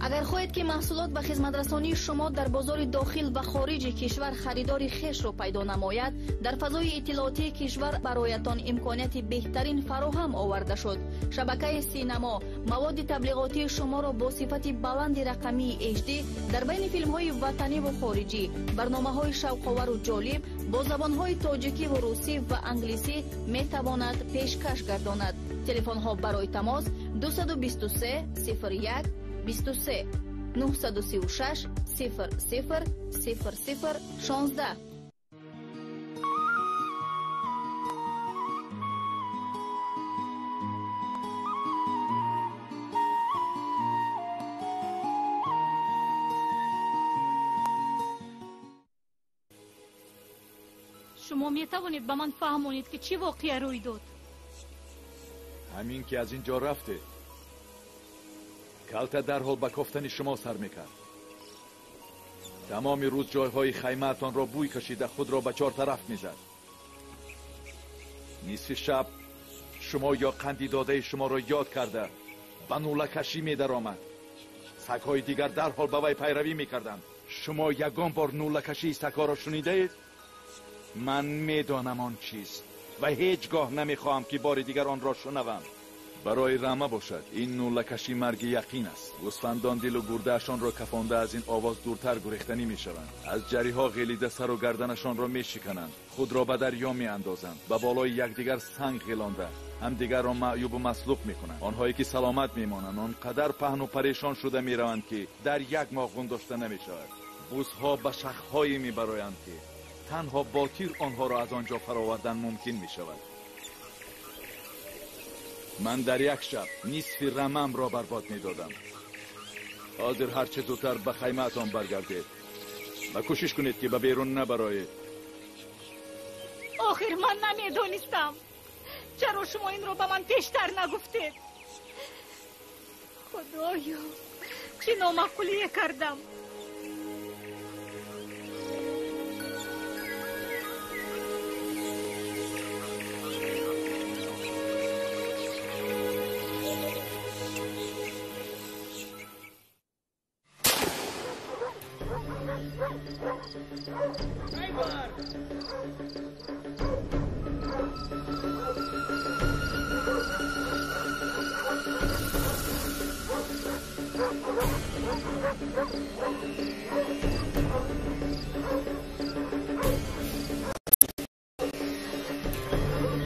Агар хоҳед, ки маҳсулот ва хизматрасонии шумо дар бозори дохил ва хориҷи кишвар харидори хешро пайдо намояд, дар фазои иттилоотии кишвар бароятон имконияти беҳтарин фароҳам оварда шуд. Шабакаи Синамо маводи таблиғотии шуморо бо сифати баланди рақамии HD дар байни филмҳои ватаниву хориҷӣ, барномаҳои шавқовару ҷолиб бо забонҳои тоҷикиву русӣ ва англисӣ метавонад пешкаш гардонад. Телефонҳо барои тамос 223 01 23 936 00 00 16. Шумо метавонед ба ман фаҳмонед, ки чӣ воқеа рӯй дод? Ҳамин ки аз ин ҷо рафтед, калта дарҳол ба кофтани шумо сар мекард. Тамоми рӯз ҷойҳои хаймаатонро бӯй кашида худро ба чор тараф мезад. Нисфи шаб шумо ё қанди додаи шуморо ёд карда ба нулакашӣ медаромад. Сагҳои дигар дарҳол ба вай пайравӣ мекарданд. Шумо ягон бор нулакашии сагҳоро шунидаед? Ман медонам он чист ва ҳеҷ гоҳ намехоҳам, ки бори дигар онро шунавам. Барои рама бошад, ин нулакашӣ марги яқин аст. Гӯсфандон дилу гурдаашонро кафонда аз ин овоз дуртар гурехтанӣ мешаванд. Аз ҷариҳо ғелида сару гарданашонро мешикананд, худро ба дарё меандозанд, ба болои якдигар санг ғелонда ҳамдигарро маъюбу маслуб мекунанд. Онҳое ки саломат мемонанд, он қадар паҳну парешон шуда мераванд, ки дар як моҳ ғун дошта намешавад. Бузҳо ба шахҳое мебароянд, ки танҳо бо тир онҳоро аз он ҷо фаровардан мумкин мешавад. Ман дар як шаб нисфи рамамро барбод медодам. Ҳозир ҳарче зудтар ба хаймаатон баргардед ва кӯшиш кунед, ки ба берун набароед. Охир ман намедонистам. Чаро шумо инро ба ман пештар нагуфтед? Худоё, чӣ номаъқулие кардам!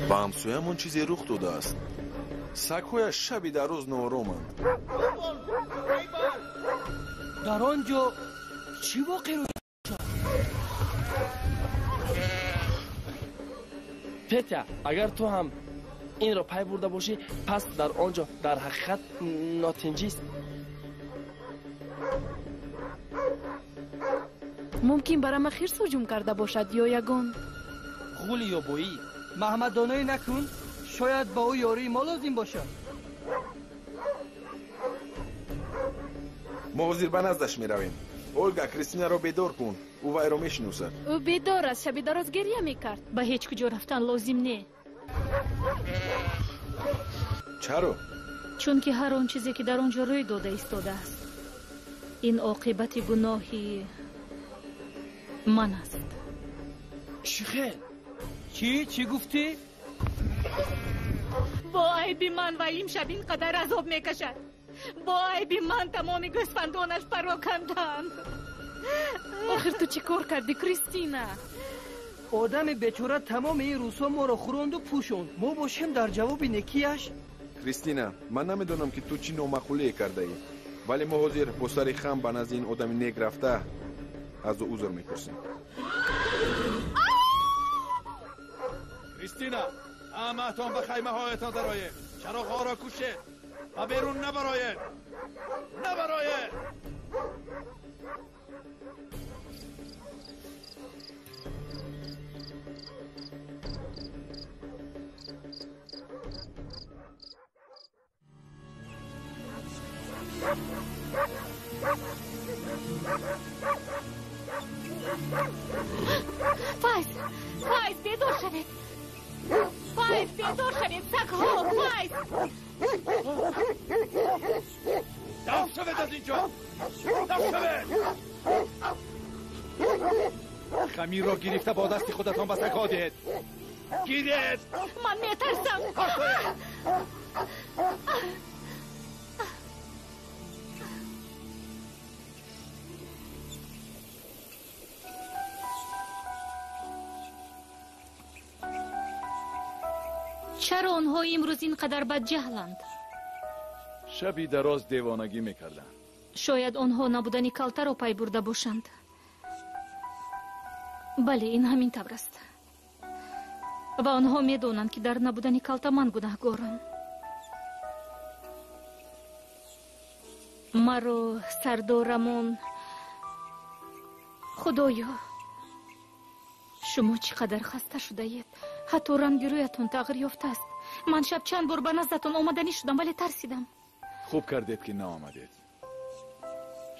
Ба ҳамсоямон чизе рух додааст. Сагҳояш шаби дароз ноороманд. Дар он ҷо чӣ воқеъ рӯй шуд? Петя, агар ту ҳам инро пай бурда бошӣ, пас дар он ҷо дар ҳақиқат нотинҷист. Мумкин ба рама хирс ҳуҷум карда бошад ё ягон ғули ёбоӣ. Маҳмадонаӣ накун, шояд ба ӯ ёрии мо лозим бошад. Мо ҳозир ба наздаш меравем. Олга, Кристинаро бедор кун, ӯ вайро мешиносад. Ӯ бедор аст, шаби дароз гирья мекард. Ба ҳеҷ куҷо рафтан лозим не. Чаро? Чунки ҳар он чизе, ки дар он ҷо рӯй дода истодааст, ин оқибати гуноҳи ман аст. Чӣ хел? Чӣ? Чӣ гуфтӣ? Бо айби ман ва имшаб ин қадар азоб мекашад. Бо айби ман тамоми гӯсфандонаш парокандаанд. Охир ту чӣ кор кардӣ, Кристина? Одами бечора тамоми ин рӯзҳо моро хӯронду пӯшонд. Мо бошем дар ҷавоби некияш. Кристина, ман намедонам, ки ту чӣ номаъқулие кардаӣ, вале мо ҳозир бо сари хам ба назди ин одами нек рафта аз ӯ узр мепурсем. Кристина, ҳамаатон ба хаймаҳоятон дароед, чароғҳоро кушед ва берун набароед, набароед. Файз, Файз, бедор шавед! Файз, бедор шавед! Сагҳо, Файз! Даф шавед аз ин ҷо! Даф шавед! Хамирро гирифта бо дасти худатон ба сагҳо диҳед. Гиред! Ман метарсам! Чаро онҳо имрӯз ин қадар бадҷаҳланд? Шаби дароз девонагӣ мекарданд. Шояд онҳо набудани калтаро пай бурда бошанд. Бале, ин ҳамин тавр аст. Ва онҳо медонанд, ки дар набудани калта ман гунаҳгорам. Маро сардорамон. Худоё, шумо чӣ қадар хаста шудаед. Ҳатто ранги рӯятон тағйир ёфтааст. Ман шаб чанд бор ба наздатон омаданӣ шудам, вале тарсидам. Хуб кардед, ки наомадед.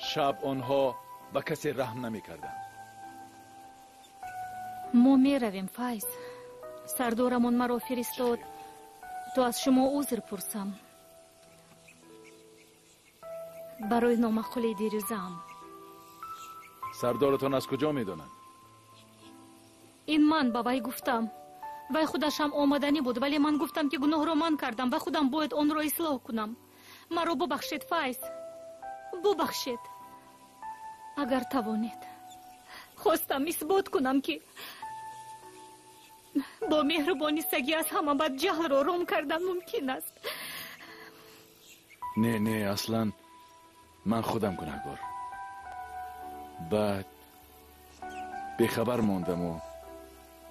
Шаб онҳо ба касе раҳм намекарданд. Мо меравем, Файз. Сардорамон маро фиристод, то аз шумо узр пурсам барои номаъқулии дирӯзаам. Сардоратон аз куҷо медонад? Ин ман ба вай гуфтам. Вай худашам омаданӣ буд, вале ман гуфтам, ки гуноҳро ман кардам ва худам бояд онро ислоҳ кунам. Маро бубахшед, Файз, бубахшед. Агар тавонед. Хостам исбот кунам, ки бо меҳрубони сагӣ аз ҳама бадҷаҳлро ром кардан мумкин аст. Не, не, аслан ман худам гунаҳгор. Баъд бехабар мондаму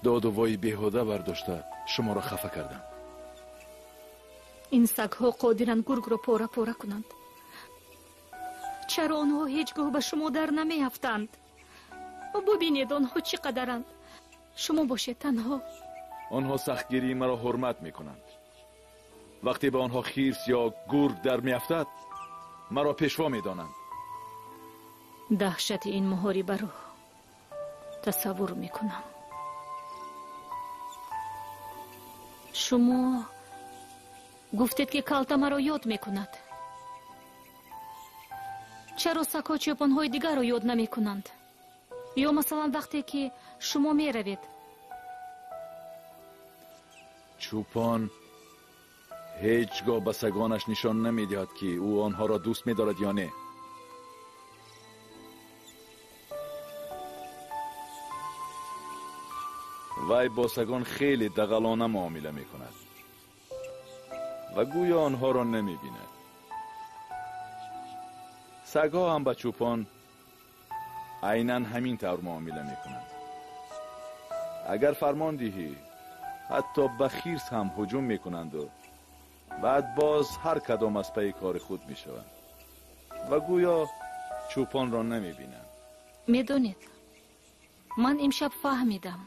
доду вои беҳуда бардошта шуморо хафа кардам. Ин сагҳо қодиранд гургро пора пора кунанд. Чаро онҳо ҳеҷ гоҳ ба шумо дар намеафтанд? Бубинед, онҳо чӣ қадаранд. Шумо бошед танҳо. Онҳо сахтгирии маро ҳурмат мекунанд. Вақте ба онҳо хирс ё гург дар меафтад, маро пешво медонанд. Даҳшати ин муҳорибаро тасаввур мекунам. Шумо гуфтед, ки калта маро ёд мекунад. Чаро сагҳо чӯпонҳои дигарро ёд намекунанд? Ё масалан вақте ки шумо меравед. Чӯпон ҳеҷ гоҳ ба сагонаш нишон намедиҳад, ки ӯ онҳоро дӯст медорад ё не. Вай бо сагон хеле дағалона муомила мекунад ва гӯё онҳоро намебинад. Сагҳо ҳам ба чӯпон айнан ҳамин тавр муомила мекунанд. Агар фармон диҳӣ, ҳатто ба хирс ҳам ҳуҷум мекунанду баъд боз ҳар кадом аз пайи кори худ мешаванд ва гӯё чӯпонро намебинанд. Медонед, ман имшаб фаҳмидам,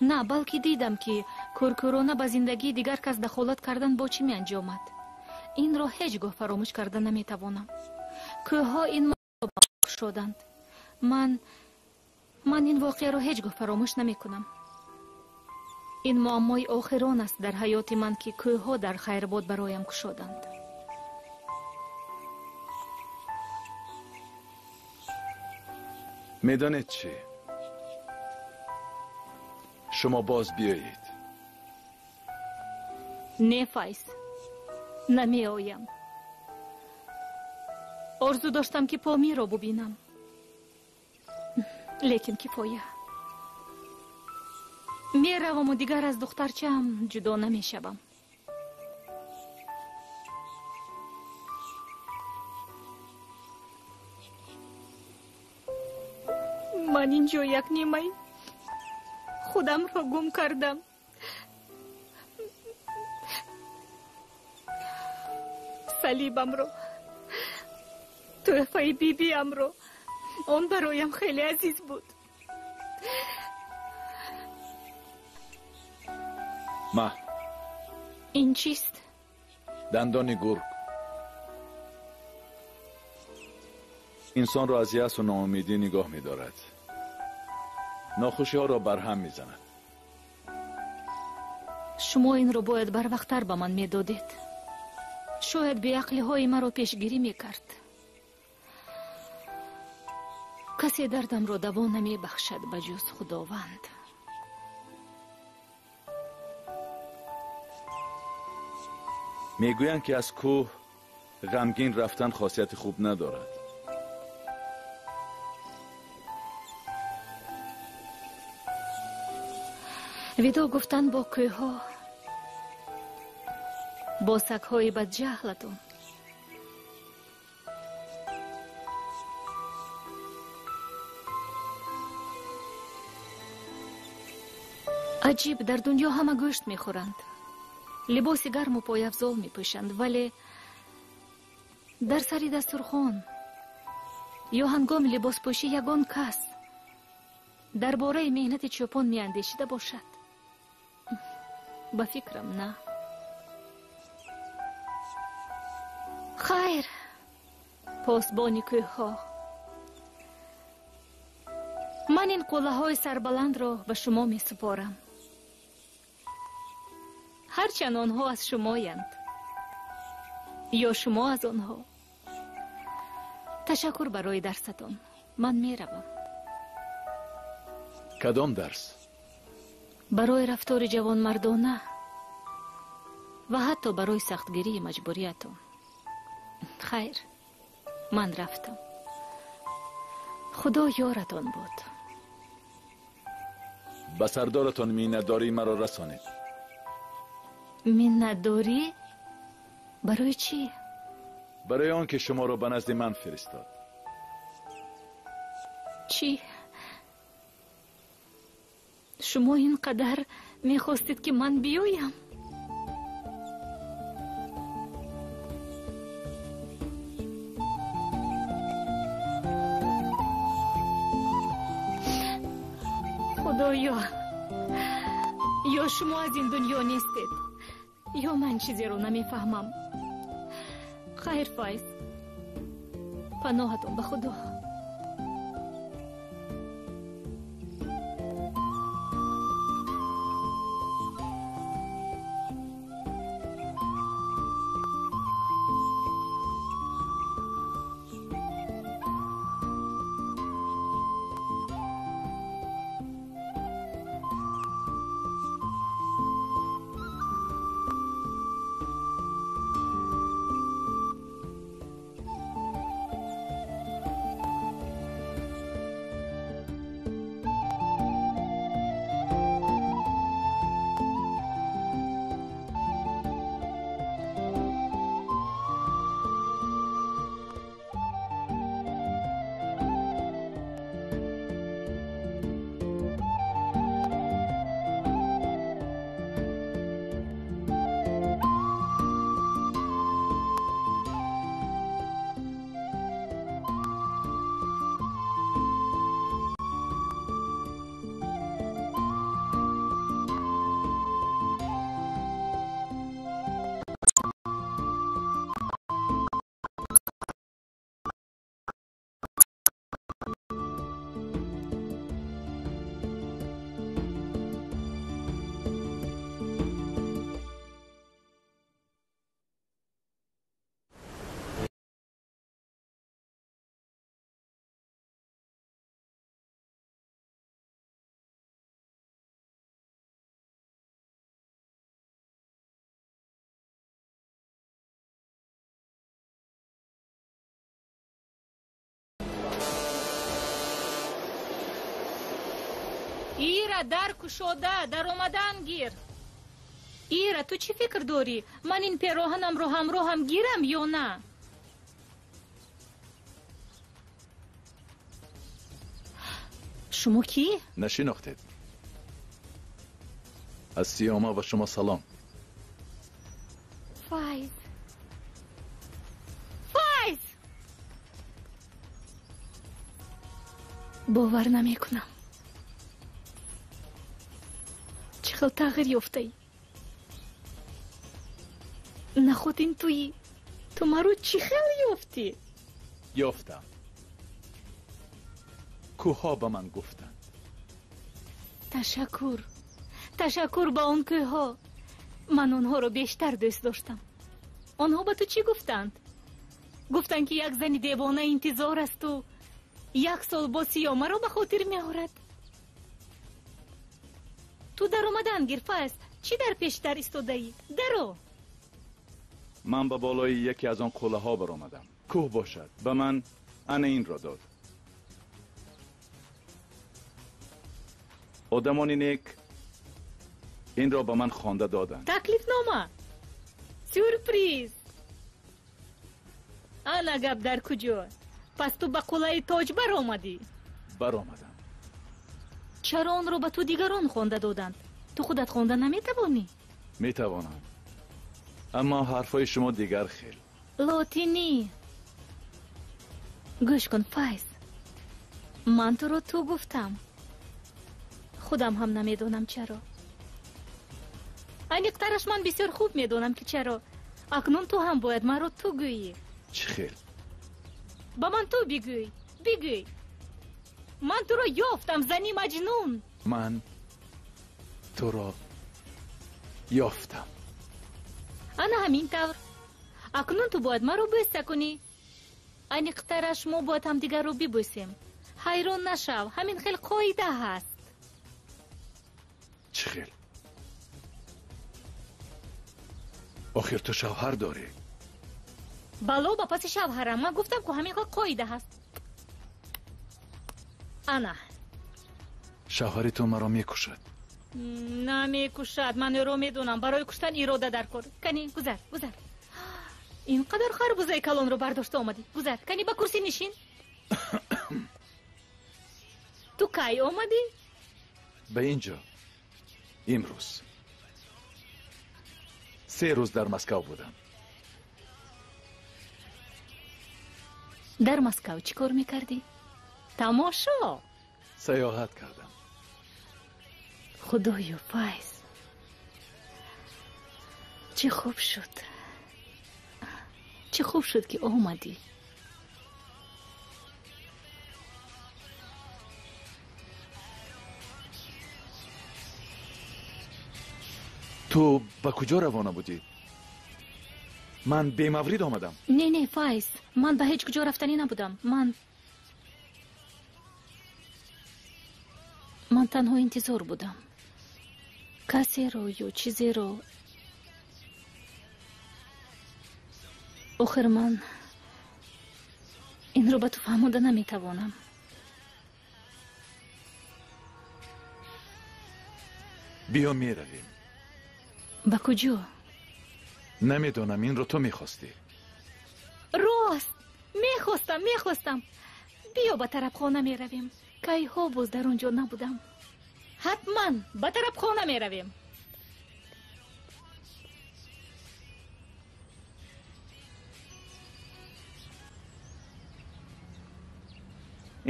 на балки дидам, ки кӯркӯрона ба зиндагии дигар кас дахолат кардан бо чӣ меанҷомад. Инро ҳеҷ гоҳ фаромӯш карда наметавонам. Кӯҳҳо ин шуданд. Ман ин воқеаро ҳеҷ гоҳ фаромӯш намекунам. Ин муаммои охирон аст дар ҳаёти ман, ки кӯҳҳо дар хайрбод бароям кушоданд. Медонед чӣ? Шумо боз биёед. Не, Файз, намеоям. Орзу доштам, ки Помирро бубинам, лекин кифоя. Мераваму дигар аз духтарчаам ҷудо намешавам. Ман инҷо як нимаи худамро гум кардам. Салибамро, тӯҳфаи бибиамро. Он бароям хеле азиз буд. Ма. Ин чист? Дандони гург. Инсонро аз яъсу ноумедӣ нигоҳ медорад. Нохушиҳоро барҳам мезанад. Шумо инро бояд барвақттар ба ман медодед. Шояд беақлиҳои маро пешгирӣ мекард. Касе дардамро даво намебахшад ба ҷуз Худованд. Мегӯянд, ки аз кӯҳ ғамгин рафтан хосияти хуб надорад. Видо гуфтан бо кӯҳҳо, бо сагҳои бадҷаҳлатон. Аҷиб, дар дунё ҳама гӯшт мехӯранд, либоси гарму пойафзол мепӯшанд, вале дар сари дастурхон ё ҳангоми либоспӯшӣ ягон кас дар бораи меҳнати чӯпон меандешида бошад? Ба фикрам, на. Хайр, посбони кӯҳҳо, ман ин қуллаҳои сарбаландро ба шумо месупорам. Ҳарчанд онҳо аз шумоянд ё шумо аз онҳо. Ташаккур барои дарсатон. Ман меравам. Кадом дарс? Барои рафтори ҷавонмардона ва ҳатто барои сахтгирии маҷбуриятон. Хайр, ман рафтам. Худо ёратон буд. Ба сардоратон миннатдории маро расонед. Миннатдорӣ? Барои чӣ? Барои он ки шуморо ба назди ман фиристод. Чӣ? Шумо ин қадар мехостед, ки ман биёям? Худоё, ё шумо аз ин дунё нестед, ё ман чизеро намефаҳмам. Хайр, Файз, паноҳатон ба Худо. Ира, дар кушода, даромадан гир. Ира, ту чӣ фикр дорӣ? Ман ин пероҳанамро ҳамроҳам гирам ё на? Шумо кӣ? Нашинохтед. Аз Сиёма ва шумо салом. Файз. Файз! Бовар намекунам. Чӣ хел тағйир ёфтаӣ? Наход ин туӣ? Ту маро чӣ хел ёфтӣ? Ёфтам. Кӯҳҳо ба ман гуфтанд. Ташаккур. Ташаккур ба он кӯҳҳо. Ман онҳоро бештар дӯст доштам. Онҳо ба ту чӣ гуфтанд? Гуфтанд, ки як зани девона интизор асту як сол бо Сиёмаро ба хотир меорад. Ту даромадан гир, Файз. Чӣ дар пеши дар истодаӣ? Даро. Ман ба болои яке аз он қуллаҳо баромадам. Кӯҳ бошад, ба ман ана инро дод. Одамони нек инро ба ман хонда доданд. Таклифнома, сюрприз. Ана гап дар куҷо? Пас ту ба қуллаи тоҷ баромадӣ? Баромадам. Чаро онро ба ту дигарон хонда доданд? Ту худат хонда наметавонӣ? Метавонам, аммо ҳарфҳои шумо дигар хел. Лотинӣ. Гӯш кун, Файз, ман туро ту гуфтам. Худам ҳам намедонам чаро. Аниқтараш ман бисёр хуб медонам, ки чаро. Акнун ту ҳам бояд маро ту гӯӣ. Чӣ хел? Ба ман ту бигӯй, бигӯй. Ман туро ёфтам, зани маҷнун. Ман туро ёфтам. Ана ҳамин тавр. Акнун ту бояд маро бӯса кунӣ. Аниқтараш мо бояд ҳамдигарро бибӯсем. Ҳайрон нашав, ҳамин хел қоида ҳаст. Чӣ хел? Охир ту шавҳар дорӣ. Бало ба паси шавҳарам. Ман гуфтам, ку ҳамин хел қоида ҳаст. Ана. Шавҳари ту маро мекушад. Намекушад, ман ӯро медонам. Барои куштан ирода дар кор. Кани, гузар, гузар. Ин қадар харбузаи калонро бардошта омадӣ. Гузар, кани ба курсӣ нишин. Ту кай омадӣ? Ба ин ҷо имрӯз. 3 рӯз дар Москав будам. Дар Москав чӣ кор мекардӣ? Тамошо? Саёҳат кардам. Худоё, Файз, чӣ хуб шуд, чӣ хуб шуд, ки омадӣ. Ту ба куҷо равона будӣ? Ман бемаврид омадам. Не, не, Файз, ман ба ҳеҷ куҷо рафтанӣ набудам. Ман танҳо интизор будам. Касеро ё чизеро. Охир ман инро ба ту фаҳмода наметавонам. Биё меравем. Ба куҷо? Намедонам, инро ту мехостӣ. Рост, мехостам, мехостам. Биё ба тарабхона меравем. Кайҳо боз дар он ҷо набудам. Ҳатман ба тарабхона меравем.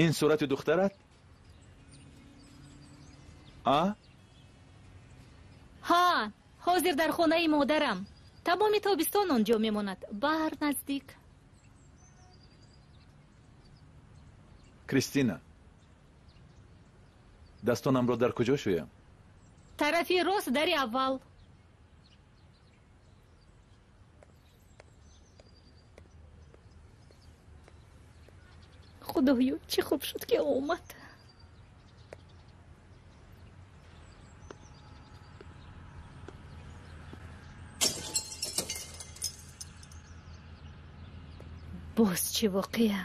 Ин сурати духтарат? А? Ҳа, ҳозир дар хонаи модарам. Тамоми тобистон он ҷо мемонад. Баҳр наздик. Кристина, дастонамро дар куҷо шӯям? Тарафи рост, дари аввал. Худоё, чӣ хуб шуд, ки омад. Боз чӣ воқеа?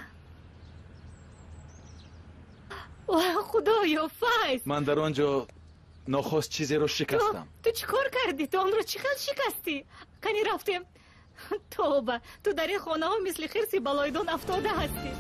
Худоё, Файз! Ман дар он ҷо нохост чизеро шикастам. Ту чӣ кор кардӣ? Ту онро чӣ хел шикастӣ? Кани рафтем. Тоба, ту дар ин хонаҳо мисли хирси балойдон афтода ҳастӣ.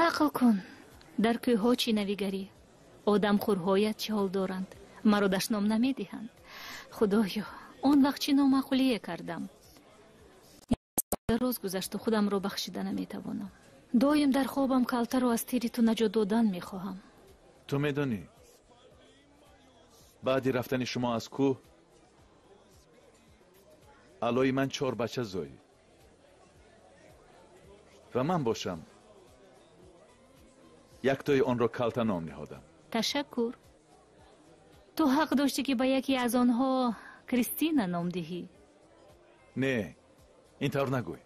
Нақл кун, дар кӯҳҳо чӣ навигарӣ? Одамхӯрҳоят чӣ ҳол доранд? Маро дашном намедиҳанд. Худоё, он вақт чӣ номаъқулие кардам. Рӯз гузашту худамро бахшида наметавонам. Доим дар хобам калтаро аз тири ту наҷот додан мехоҳам. Ту медонӣ, баъди рафтани шумо аз кӯҳ алои ман 4 бача зоид ва ман бошам яктои онро калта ном ниҳодам. Ташаккур. Ту ҳақ доштӣ, ки ба яке аз онҳо Кристина ном диҳӣ. Не, ин тавр нагӯй.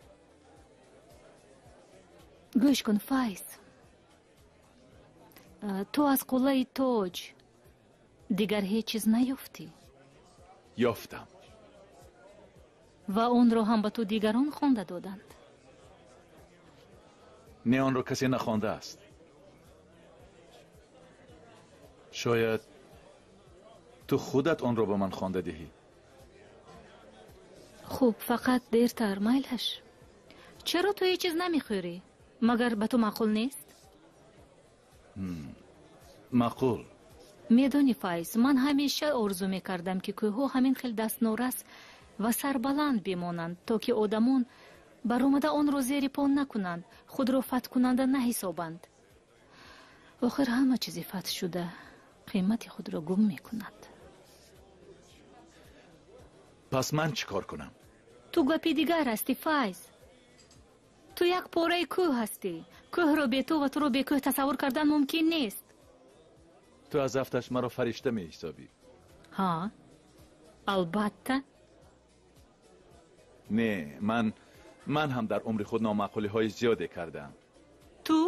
Гӯш кун, Файз, ту аз қуллаи тоҷ дигар ҳеҷ чиз наёфтӣ? Ёфтам. Ва онро ҳам ба ту дигарон хонда доданд? Не, онро касе нахондааст. Шояд ту худат онро ба ман хонда диҳӣ. Хуб, фақат дертар, майлаш. Чаро ту ҳеҷ чиз намехӯрӣ? Магар ба ту маъқул нест? Маъқул. Медонӣ, Файз, ман ҳамеша орзу мекардам, ки кӯҳҳо ҳамин хел дастнорас ва сарбаланд бимонанд, то ки одамон баромада онро зери по накунанд, худро фатҳкунанда наҳисобанд. Охир ҳама чизи фатҳшуда қимати худро гум мекунад. Пас ман чӣ кор кунам? Ту гапи дигар ҳастӣ, Файз. Ту як пораи кӯҳ ҳастӣ. Кӯҳро бе ту ва туро бе кӯҳ тасаввур кардан мумкин нест. Ту аз афташ маро фаришта меҳисобӣ. Ҳа, албатта. Не, ман ҳам дар умри худ номаъқулиҳои зиёде кардаам. Ту?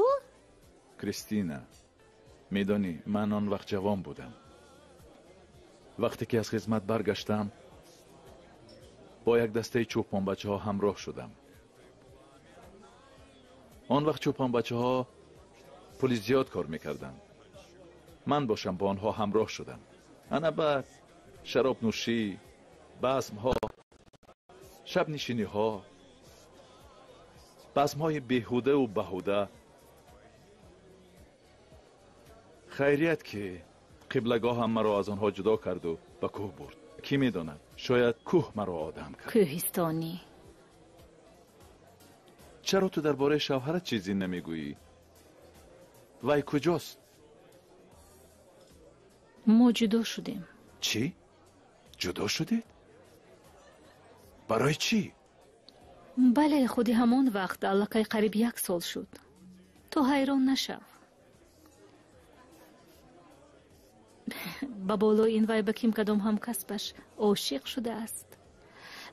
Кристина, медонӣ, ман он вақт ҷавон будам. Вақте ки аз хизмат баргаштам, бо як дастаи чӯпонбачаҳо ҳамроҳ шудам. Он вақт чӯпонбачаҳо пули зиёд кор мекарданд. Ман бошам бо онҳо ҳамроҳ шудам. Ана баъд шаробнӯшӣ, базмҳо, шабнишиниҳо, базмҳои беҳудаву баҳуда. Хайрият ки қиблагоҳам маро аз онҳо ҷудо карду ба кӯҳ бурд. Кӣ медонад, шояд кӯҳ маро одам кард. Кӯҳистонӣ. Чаро ту дар бораи шавҳарат чизе намегӯӣ? Вай куҷост? Мо ҷудо шудем. Чӣ? Ҷудо шудед? Барои чӣ? Бале, худи ҳамон вақт аллакай қариб як сол шуд. Ту ҳайрон нашав. Ба болои ин вай ба ким кадом ҳамкасбаш ошиқ шудааст.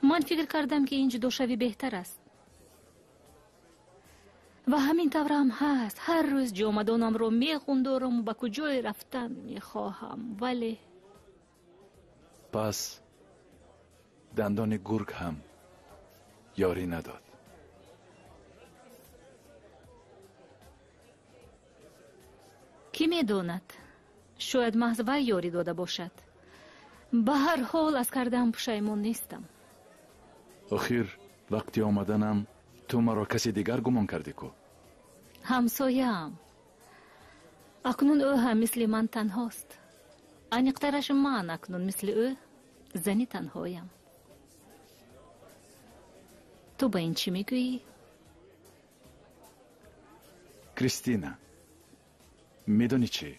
Ман фикр кардам, ки ин ҷудошавӣ беҳтар аст. Ва ҳамин таврам ҳаст. Ҳар рӯз ҷомадонамро мехундорам, ба куҷое рафтан мехоҳам, вале пас дандони гург ҳам ёрӣ надод. Кӣ медонад, шояд маҳз вай ёрӣ дода бошад. Ба ҳар ҳол аз кардаам пушаймон нестам. Охир вақти омаданам ту маро каси дигар гумон кардӣ ку? Ҳамсояам. Акнун ӯ ҳам мисли ман танҳост. Аниқтараш ман акнун мисли ӯ зани танҳоям. Ту ба ин чӣ мегӯӣ? Кристина, медонӣ чӣ?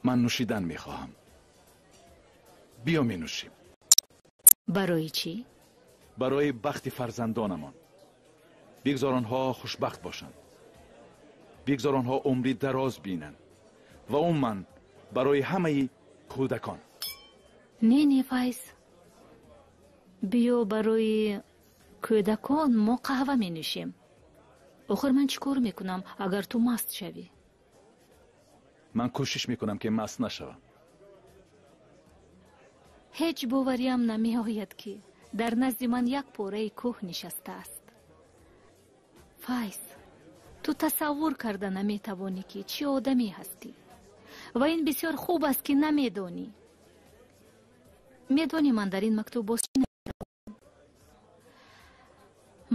Ман нӯшидан мехоҳам. Биё менӯшем. Барои чӣ? Барои бахти фарзандонамон. Бигзор онҳо хушбахт бошанд. Бигзор онҳо умри дароз бинанд. Ва умуман барои ҳамаи кӯдакон. Не, не, Файз. Биё барои кӯдакон мо қаҳва менӯшем. Охир ман чӣ кор мекунам, агар ту маст шавӣ? Ман кӯшиш мекунам, ки маст нашавам. Ҳеҷ бовариам намеояд, ки дар назди ман як пораи кӯҳ нишастааст. Файз, ту тасаввур карда наметавонӣ, ки чӣ одаме ҳастӣ. Ва ин бисёр хуб аст, ки намедонӣ. Медонӣ, ман дар ин мактуб боз чӣ наметавонам?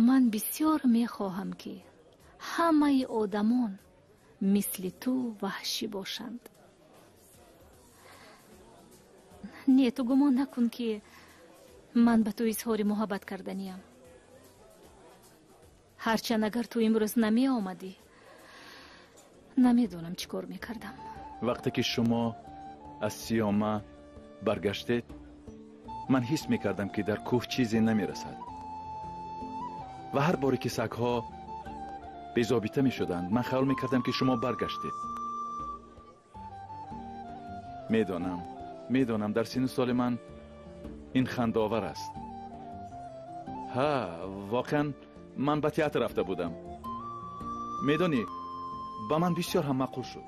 Ман бисёр мехоҳам, ки ҳамаи одамон мисли ту ваҳшӣ бошанд. Не, ту гумон накун, ки ман ба ту изҳори муҳаббат карданиям. Ҳарчанд агар ту имрӯз намеомадӣ, намедонам чӣ кор мекардам. Вақте ки шумо аз Сиёма баргаштед, ман ҳис мекардам, ки дар кӯҳ чизе намерасад. Ва ҳар боре ки сагҳо безобита мешуданд, ман хаёл мекардам, ки шумо баргаштед. Медонам, дар синну соли ман ин хандаовар аст. Ҳа, воқеан ман ба театр рафта будам. Медонӣ, ба ман бисёр ҳам маъқул шуд.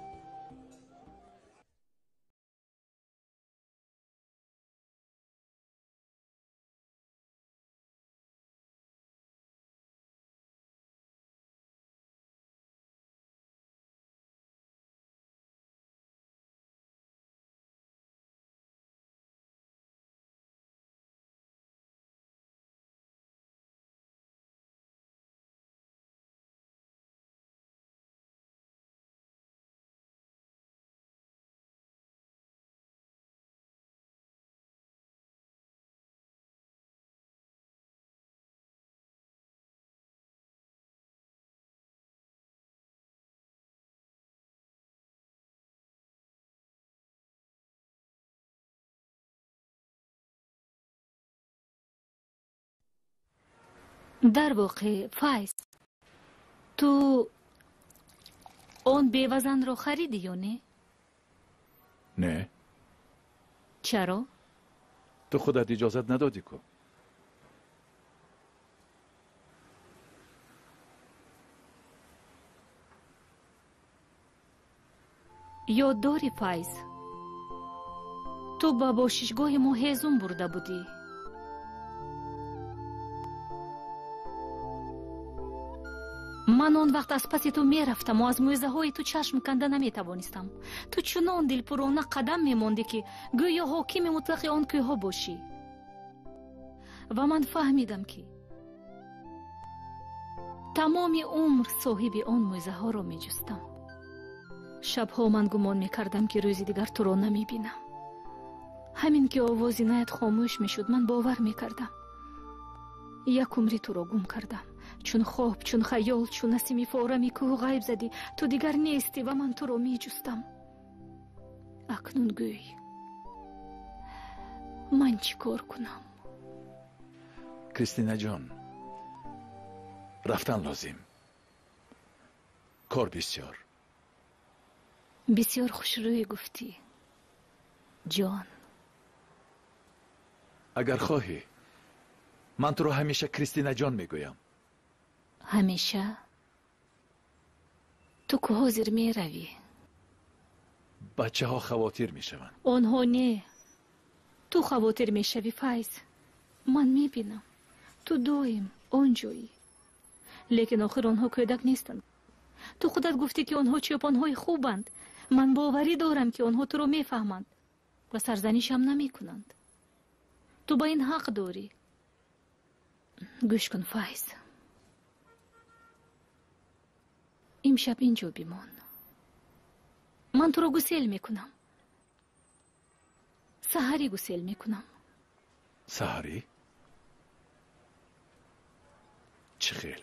Дар воқеъ, Файз, ту он бевазанро харидӣ ё не? Не. Чаро? Ту худат иҷозат надодӣ ку. Ёд дорӣ, Файз, ту ба бошишгоҳи мо ҳезум бурда будӣ. Ман он вақт аз паси ту мерафтаму аз мӯъҷизаҳои ту чашм канда наметавонистам. Ту чунон дилпурона қадам мемондӣ, ки гӯё ҳокими мутлақи он кӯҳҳо бошӣ. Ва ман фаҳмидам, ки тамоми умр соҳиби он мӯъҷизаҳоро меҷустам. Шабҳо ман гумон мекардам, ки рӯзи дигар туро намебинам. Ҳамин ки овози наят хомӯш мешуд, ман бовар мекардам, як умри туро гум кардам. Чун хоб, чун хаёл, чун насими форами кӯҳу ғайб задӣ, ту дигар нестӣ ва ман туро меҷустам. Акнун гӯй, ман чӣ кор кунам? Кристинаҷон, рафтан лозим, кор бисёр. Бисёр хушрӯй гуфтӣ, ҷон. Агар хоҳӣ, ман туро ҳамеша Кристинаҷон мегӯям. Ҳамеша? Ту ку ҳозир меравӣ. Бачаҳо хавотир мешаванд. Онҳо не, ту хавотир мешавӣ, Файз. Ман мебинам, ту доим он ҷоӣ. Лекин охир онҳо кӯдак нестанд. Ту худат гуфтӣ, ки онҳо чӯпонҳои хубанд. Ман боварӣ дорам, ки онҳо туро мефаҳманд ва сарзанишам намекунанд. Ту ба ин ҳақ дорӣ. Гӯш кун, Файз, имшаб ин ҷо бимон. Ман туро гусел мекунам. Саҳарӣ гусел мекунам. Саҳарӣ? Чӣ хел?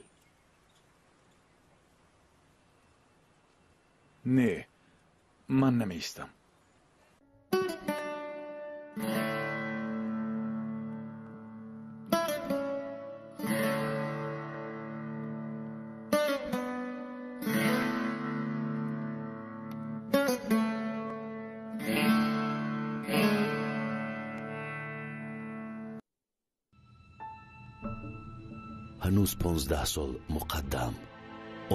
Не, ман намеистам. Ҳанӯз 15 сол муқаддам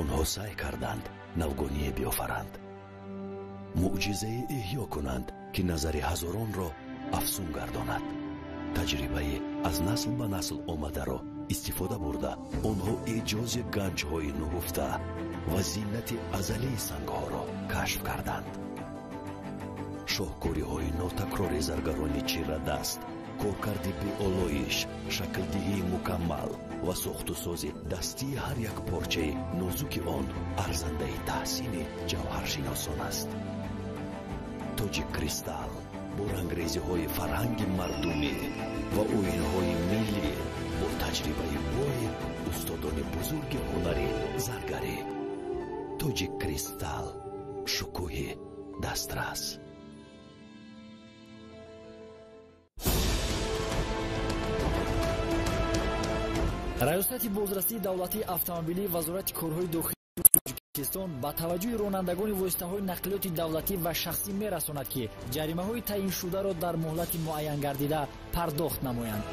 онҳо саъй карданд навгоние биёфаранд, мӯъҷизае эҳё кунанд, ки назари ҳазоронро афсун гардонад. Таҷрибаи аз насл ба насл омадаро истифода бурда, онҳо эъҷози ганҷҳои нуҳуфта ва зинати азалии сангҳоро кашф карданд. Шоҳкориҳои нотакрори заргарони чирадаст, коркарди беолоиш, шаклдиҳии мукаммал ва сохтусози дастии ҳар як порчаи нозуки он арзандаи таҳсини ҷавҳаршиносон аст. Тоҷик Кристалл бо рангрезиҳои фарҳанги мардумӣ ва оинҳои миллӣ, бо таҷрибаи бои устодони бузурги ҳунари заргарӣ. Тоҷик Кристалл, шукӯҳи дастрас. Раёсати бозрасии давлатии автомобилии Вазорати корҳои дохилии Тоҷикистон ба таваҷҷӯҳи ронандагони воситаҳои нақлиёти давлатӣ ва шахсӣ мерасонад, ки ҷаримаҳои таъиншударо дар муҳлати муайянгардида пардохт намоянд.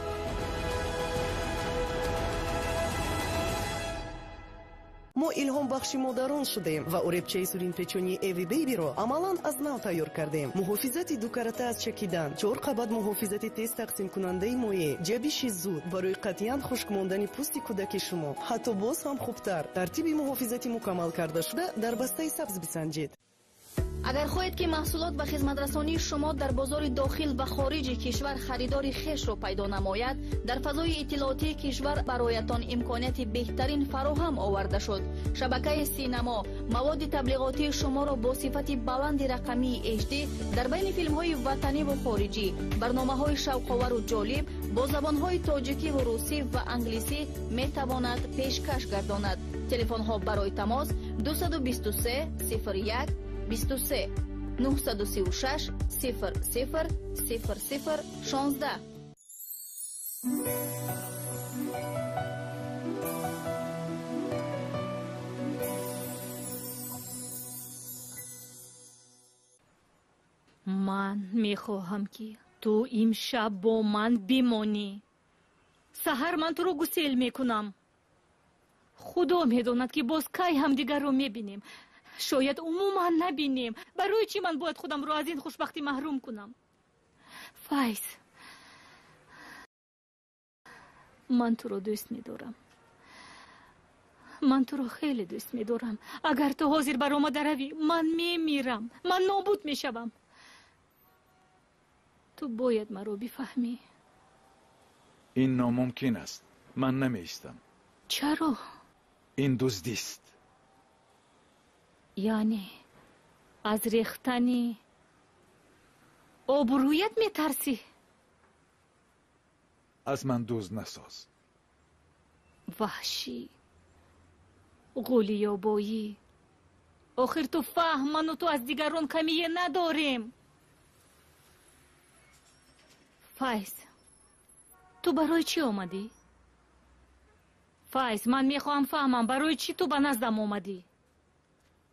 Мо илҳомбахши модарон шудем ва уребчаи суринпечонии Эви Бейбиро амалан аз нав тайёр кардем. Муҳофизати дукарата аз чакидан, чор қабат муҳофизати тез тақсимкунандаи моеъ, ҷабиши зуд барои қатъиян хушк мондани пӯсти кӯдаки шумо, ҳатто боз ҳам хубтар, тартиби муҳофизати мукаммал карда шуда дар бастаи сабз бисанҷед. Агар хоҳед, ки маҳсулот ва хизматрасонии шумо дар бозори дохил ва хориҷи кишвар харидори хешро пайдо намояд, дар фазои иттилоотии кишвар бароятон имконияти беҳтарин фароҳам оварда шуд. Шабакаи Синамо маводи таблиғотии шуморо бо сифати баланди рақамии HD дар байни филмҳои ватаниву хориҷӣ, барномаҳои шавқовару ҷолиб бо забонҳои тоҷикиву русӣ ва англисӣ метавонад пешкаш гардонад. Телефонҳо барои тамос 223 01 23, 936 00 00 16. Ман мехоҳам, ки ту имшаб бо ман бимонӣ. Саҳар ман туро гусел мекунам. Худо медонад, ки боз кай ҳамдигарро мебинем. Шояд умуман набинем. Барои чӣ ман бояд худамро аз ин хушбахтӣ маҳрум кунам? Файз, ман туро дӯст медорам. Ман туро хеле дӯст медорам. Агар ту ҳозир баромада равӣ, ман мемирам, ман нобуд мешавам. Ту бояд маро бифаҳмӣ. Ин номумкин аст. Ман намеистам. Чаро? Ин дуздист. Яъне аз рехтани обрӯят метарсӣ? Аз ман дузд насоз. Ваҳшӣ, ғули ёбоӣ. Охир ту фаҳм, ману ту аз дигарон камие надорем. Файз, ту барои чӣ омадӣ? Файз, ман мехоҳам фаҳмам, барои чӣ ту ба наздам омадӣ?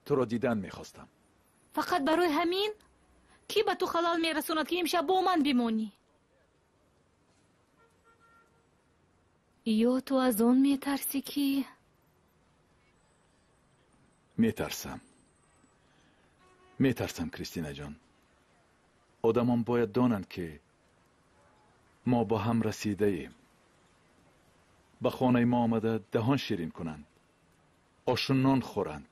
Туро дидан мехостам. Фақат барои ҳамин? Кӣ ба ту халал мерасонад, ки имшаб бо ман бимонӣ? Ё ту аз он метарсӣ, ки Метарсам. Метарсам, Кристинаҷон. Одамон бояд донанд, ки мо бо ҳам расидаем. Ба хонаи мо омада даҳон ширин кунанд, ошу нон хӯранд,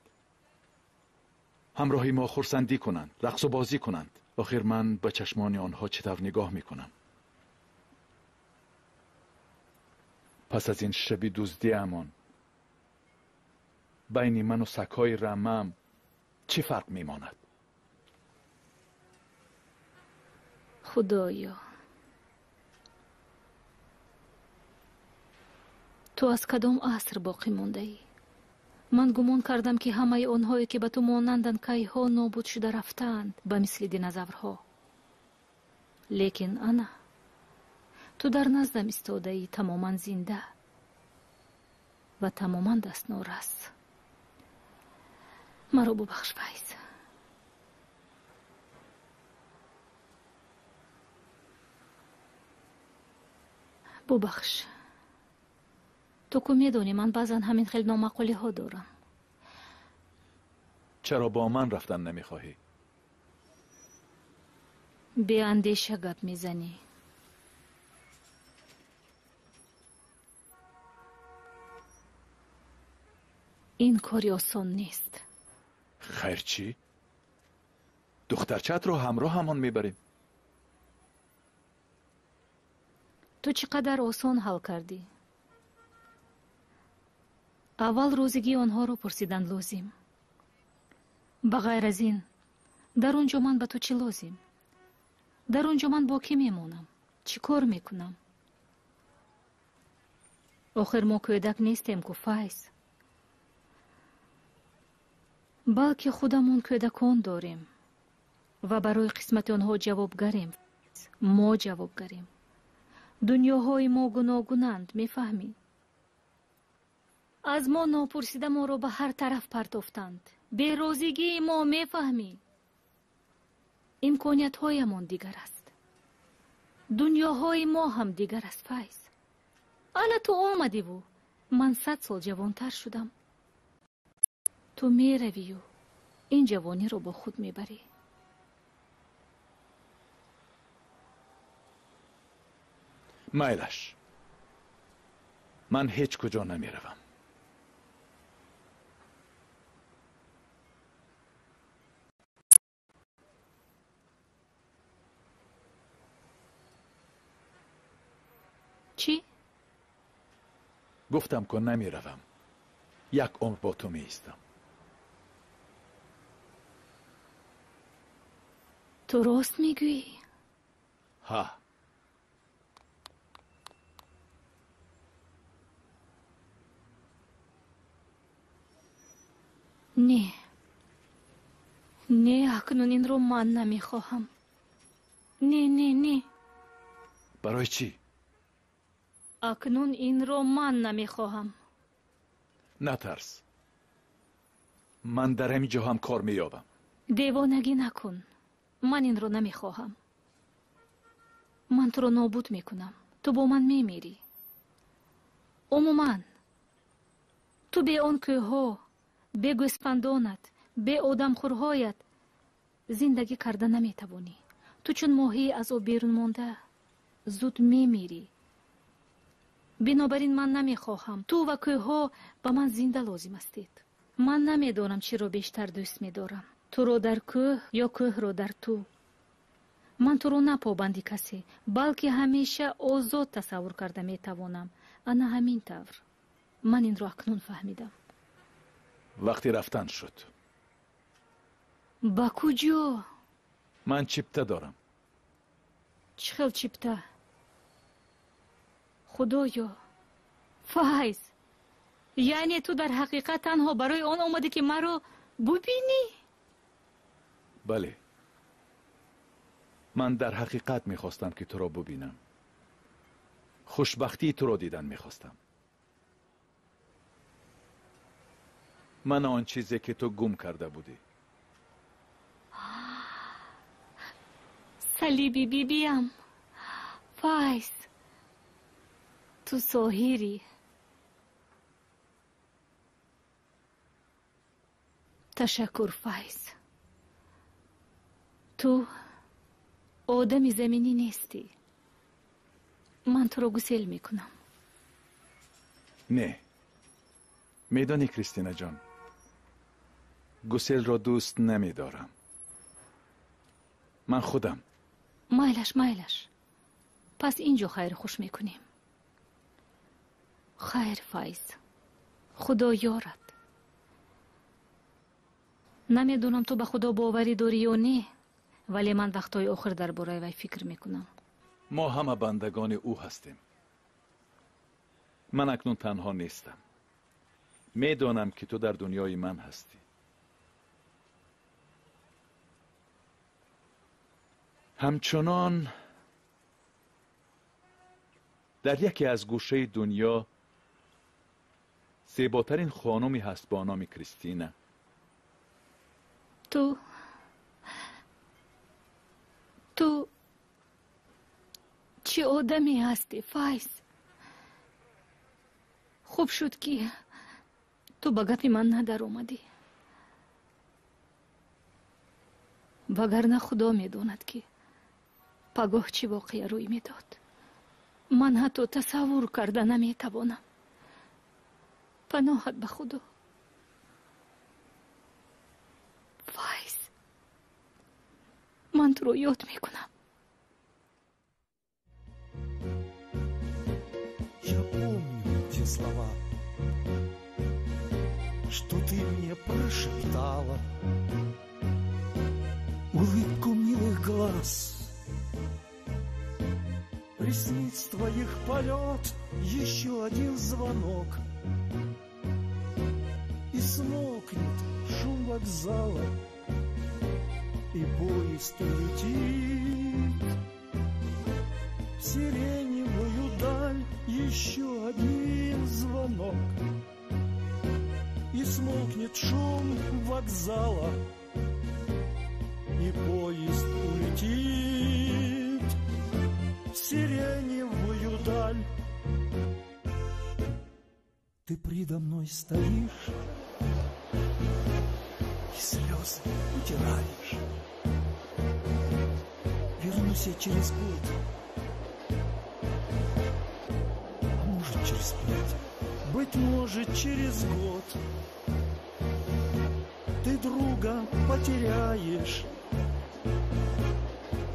ҳамроҳи мо хурсандӣ кунанд, рақсу бозӣ кунанд. Охир ман ба чашмони онҳо чӣ тавр нигоҳ мекунам? Пас аз ин шаби дуздиамон байни ману сагҳои рамаам чӣ фарқ мемонад? Худоё, ту аз кадом аср боқӣ мондаӣ? Ман гумон кардам, ки ҳамаи онҳое, ки ба ту монанданд, кайҳо нобуд шуда рафтаанд, ба мисли динозаврҳо. Лекин ана ту дар наздам истодаӣ, тамоман зинда ва тамоман дастнорас. Маро бубахш, Файз. Бубахш. Ту ку медонӣ, ман баъзан ҳамин хел номаъқулиҳо дорам. Чаро бо ман рафтан намехоҳӣ? Беандеша гап мезанӣ. Ин кори осон нест. Хайр чӣ? Духтарчаатро ҳамроҳамон мебарем. Ту чӣ қадар осон ҳал кардӣ. Аввал розигии онҳоро пурсидан лозим. Ба ғайр аз ин, дар он ҷо ман ба ту чӣ лозим? Дар он ҷо ман бо кӣ мемонам? Чӣ кор мекунам? Охир мо кӯдак нестем ку, Файз. Балки худамон кӯдакон дорем ва барои қисмати онҳо ҷавобгарем. Мо ҷавобгарем. Дунёҳои мо гуногунанд, мефаҳмӣ? Аз мо нопурсида моро ба ҳар тараф партофтанд. Берозигии мо, мефаҳмӣ? Имкониятҳоямон дигар аст. Дунёҳои мо ҳам дигар аст, Файз. Ана ту омадиву ман 100 сол ҷавонтар шудам. Ту меравию ин ҷавониро бо худ мебарӣ. Майлаш, ман ҳеҷ куҷо намеравам. Чӣ? Гуфтам ку намеравам. Як умр бо ту меистам. Ту рост мегӯӣ? Ҳа. Не, не, акнун инро ман намехоҳам. Не, не, не. Барои чӣ? Акнун инро ман намехоҳам. Натарс, ман дар ҳамин ҷо ҳам кор меёбам. Девонагӣ накун. Ман инро намехоҳам. Ман туро нобуд мекунам. Ту бо ман мемирӣ. Умуман, ту бе он кӯҳҳо, бе гӯспандонат, бе одамхӯрҳоят зиндагӣ карда наметавонӣ. Ту чун моҳии аз об берун монда зуд мемирӣ. Бинобар ин ман намехоҳам. Ту ва кӯҳҳо ба ман зинда лозим ҳастед. Ман намедонам чиро бештар дӯст медорам. Туро дар кӯҳ ё кӯҳро дар ту. Ман туро на побанди касе, балки ҳамеша озод тасаввур карда метавонам. Ана ҳамин тавр. Ман инро акнун фаҳмидам. Вақти рафтан шуд. Ба куҷо? Ман чипта дорам. Чӣ хел чипта? Худоё, Файз, яъне ту дар ҳақиқат танҳо барои он омадӣ, ки маро бубинӣ? Бале, ман дар ҳақиқат мехостам, ки туро бубинам. Хушбахтии туро дидан мехостам. Ман он чизе, ки ту гум карда будӣ. Салиби бибиям. Файз, ту соҳирӣ. Ташаккур, Файз. Ту одами заминӣ нестӣ. Ман туро гусел мекунам. Не, медонӣ, Кристинаҷон, гуселро дӯст намедорам. Ман худам. Майлаш, майлаш. Пас ин ҷо хайру хуш мекунем. Хайр, Файз, Худо ёрат. Намедонам, ту ба Худо боварӣ дорӣ ё не, вале ман вақтҳои охир дар бораи вай фикр мекунам. Мо ҳама бандагони ӯ ҳастем. Ман акнун танҳо нестам. Медонам, ки ту дар дунёи ман ҳастӣ. Ҳамчунон дар яке аз гӯшаи дунё зеботарин хонуме ҳаст бо номи Кристина. Ту чӣ одаме ҳастӣ, Файз? Хуб шуд, ки ту ба гапи ман надаромадӣ, вагарна Худо медонад, ки пагоҳ чӣ воқеа рӯй медод. Ман ҳатто тасаввур карда наметавонам. Паноҳат ба Худо, Файз. Ман туро ёд мекунам. Я помню те слова, что ты мне прошептала, улыбку милых глаз, ресниц твоих полет, еще один звонок, и смолкнет шум вокзала, и поезд улетит в сиреневую даль, еще один звонок, и смолкнет шум вокзала, и поезд улетит в сиреневую даль. Ты предо мной стоишь и слезы утираешь. Вернусь я через год, а может, через 5, быть может, через год. Ты друга потеряешь,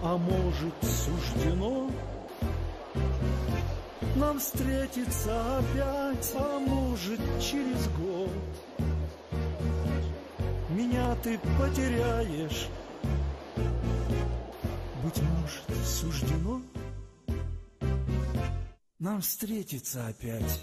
а может, суждено нам встретиться опять, а может, через год. Меня ты потеряешь, быть может, суждено нам встретиться опять.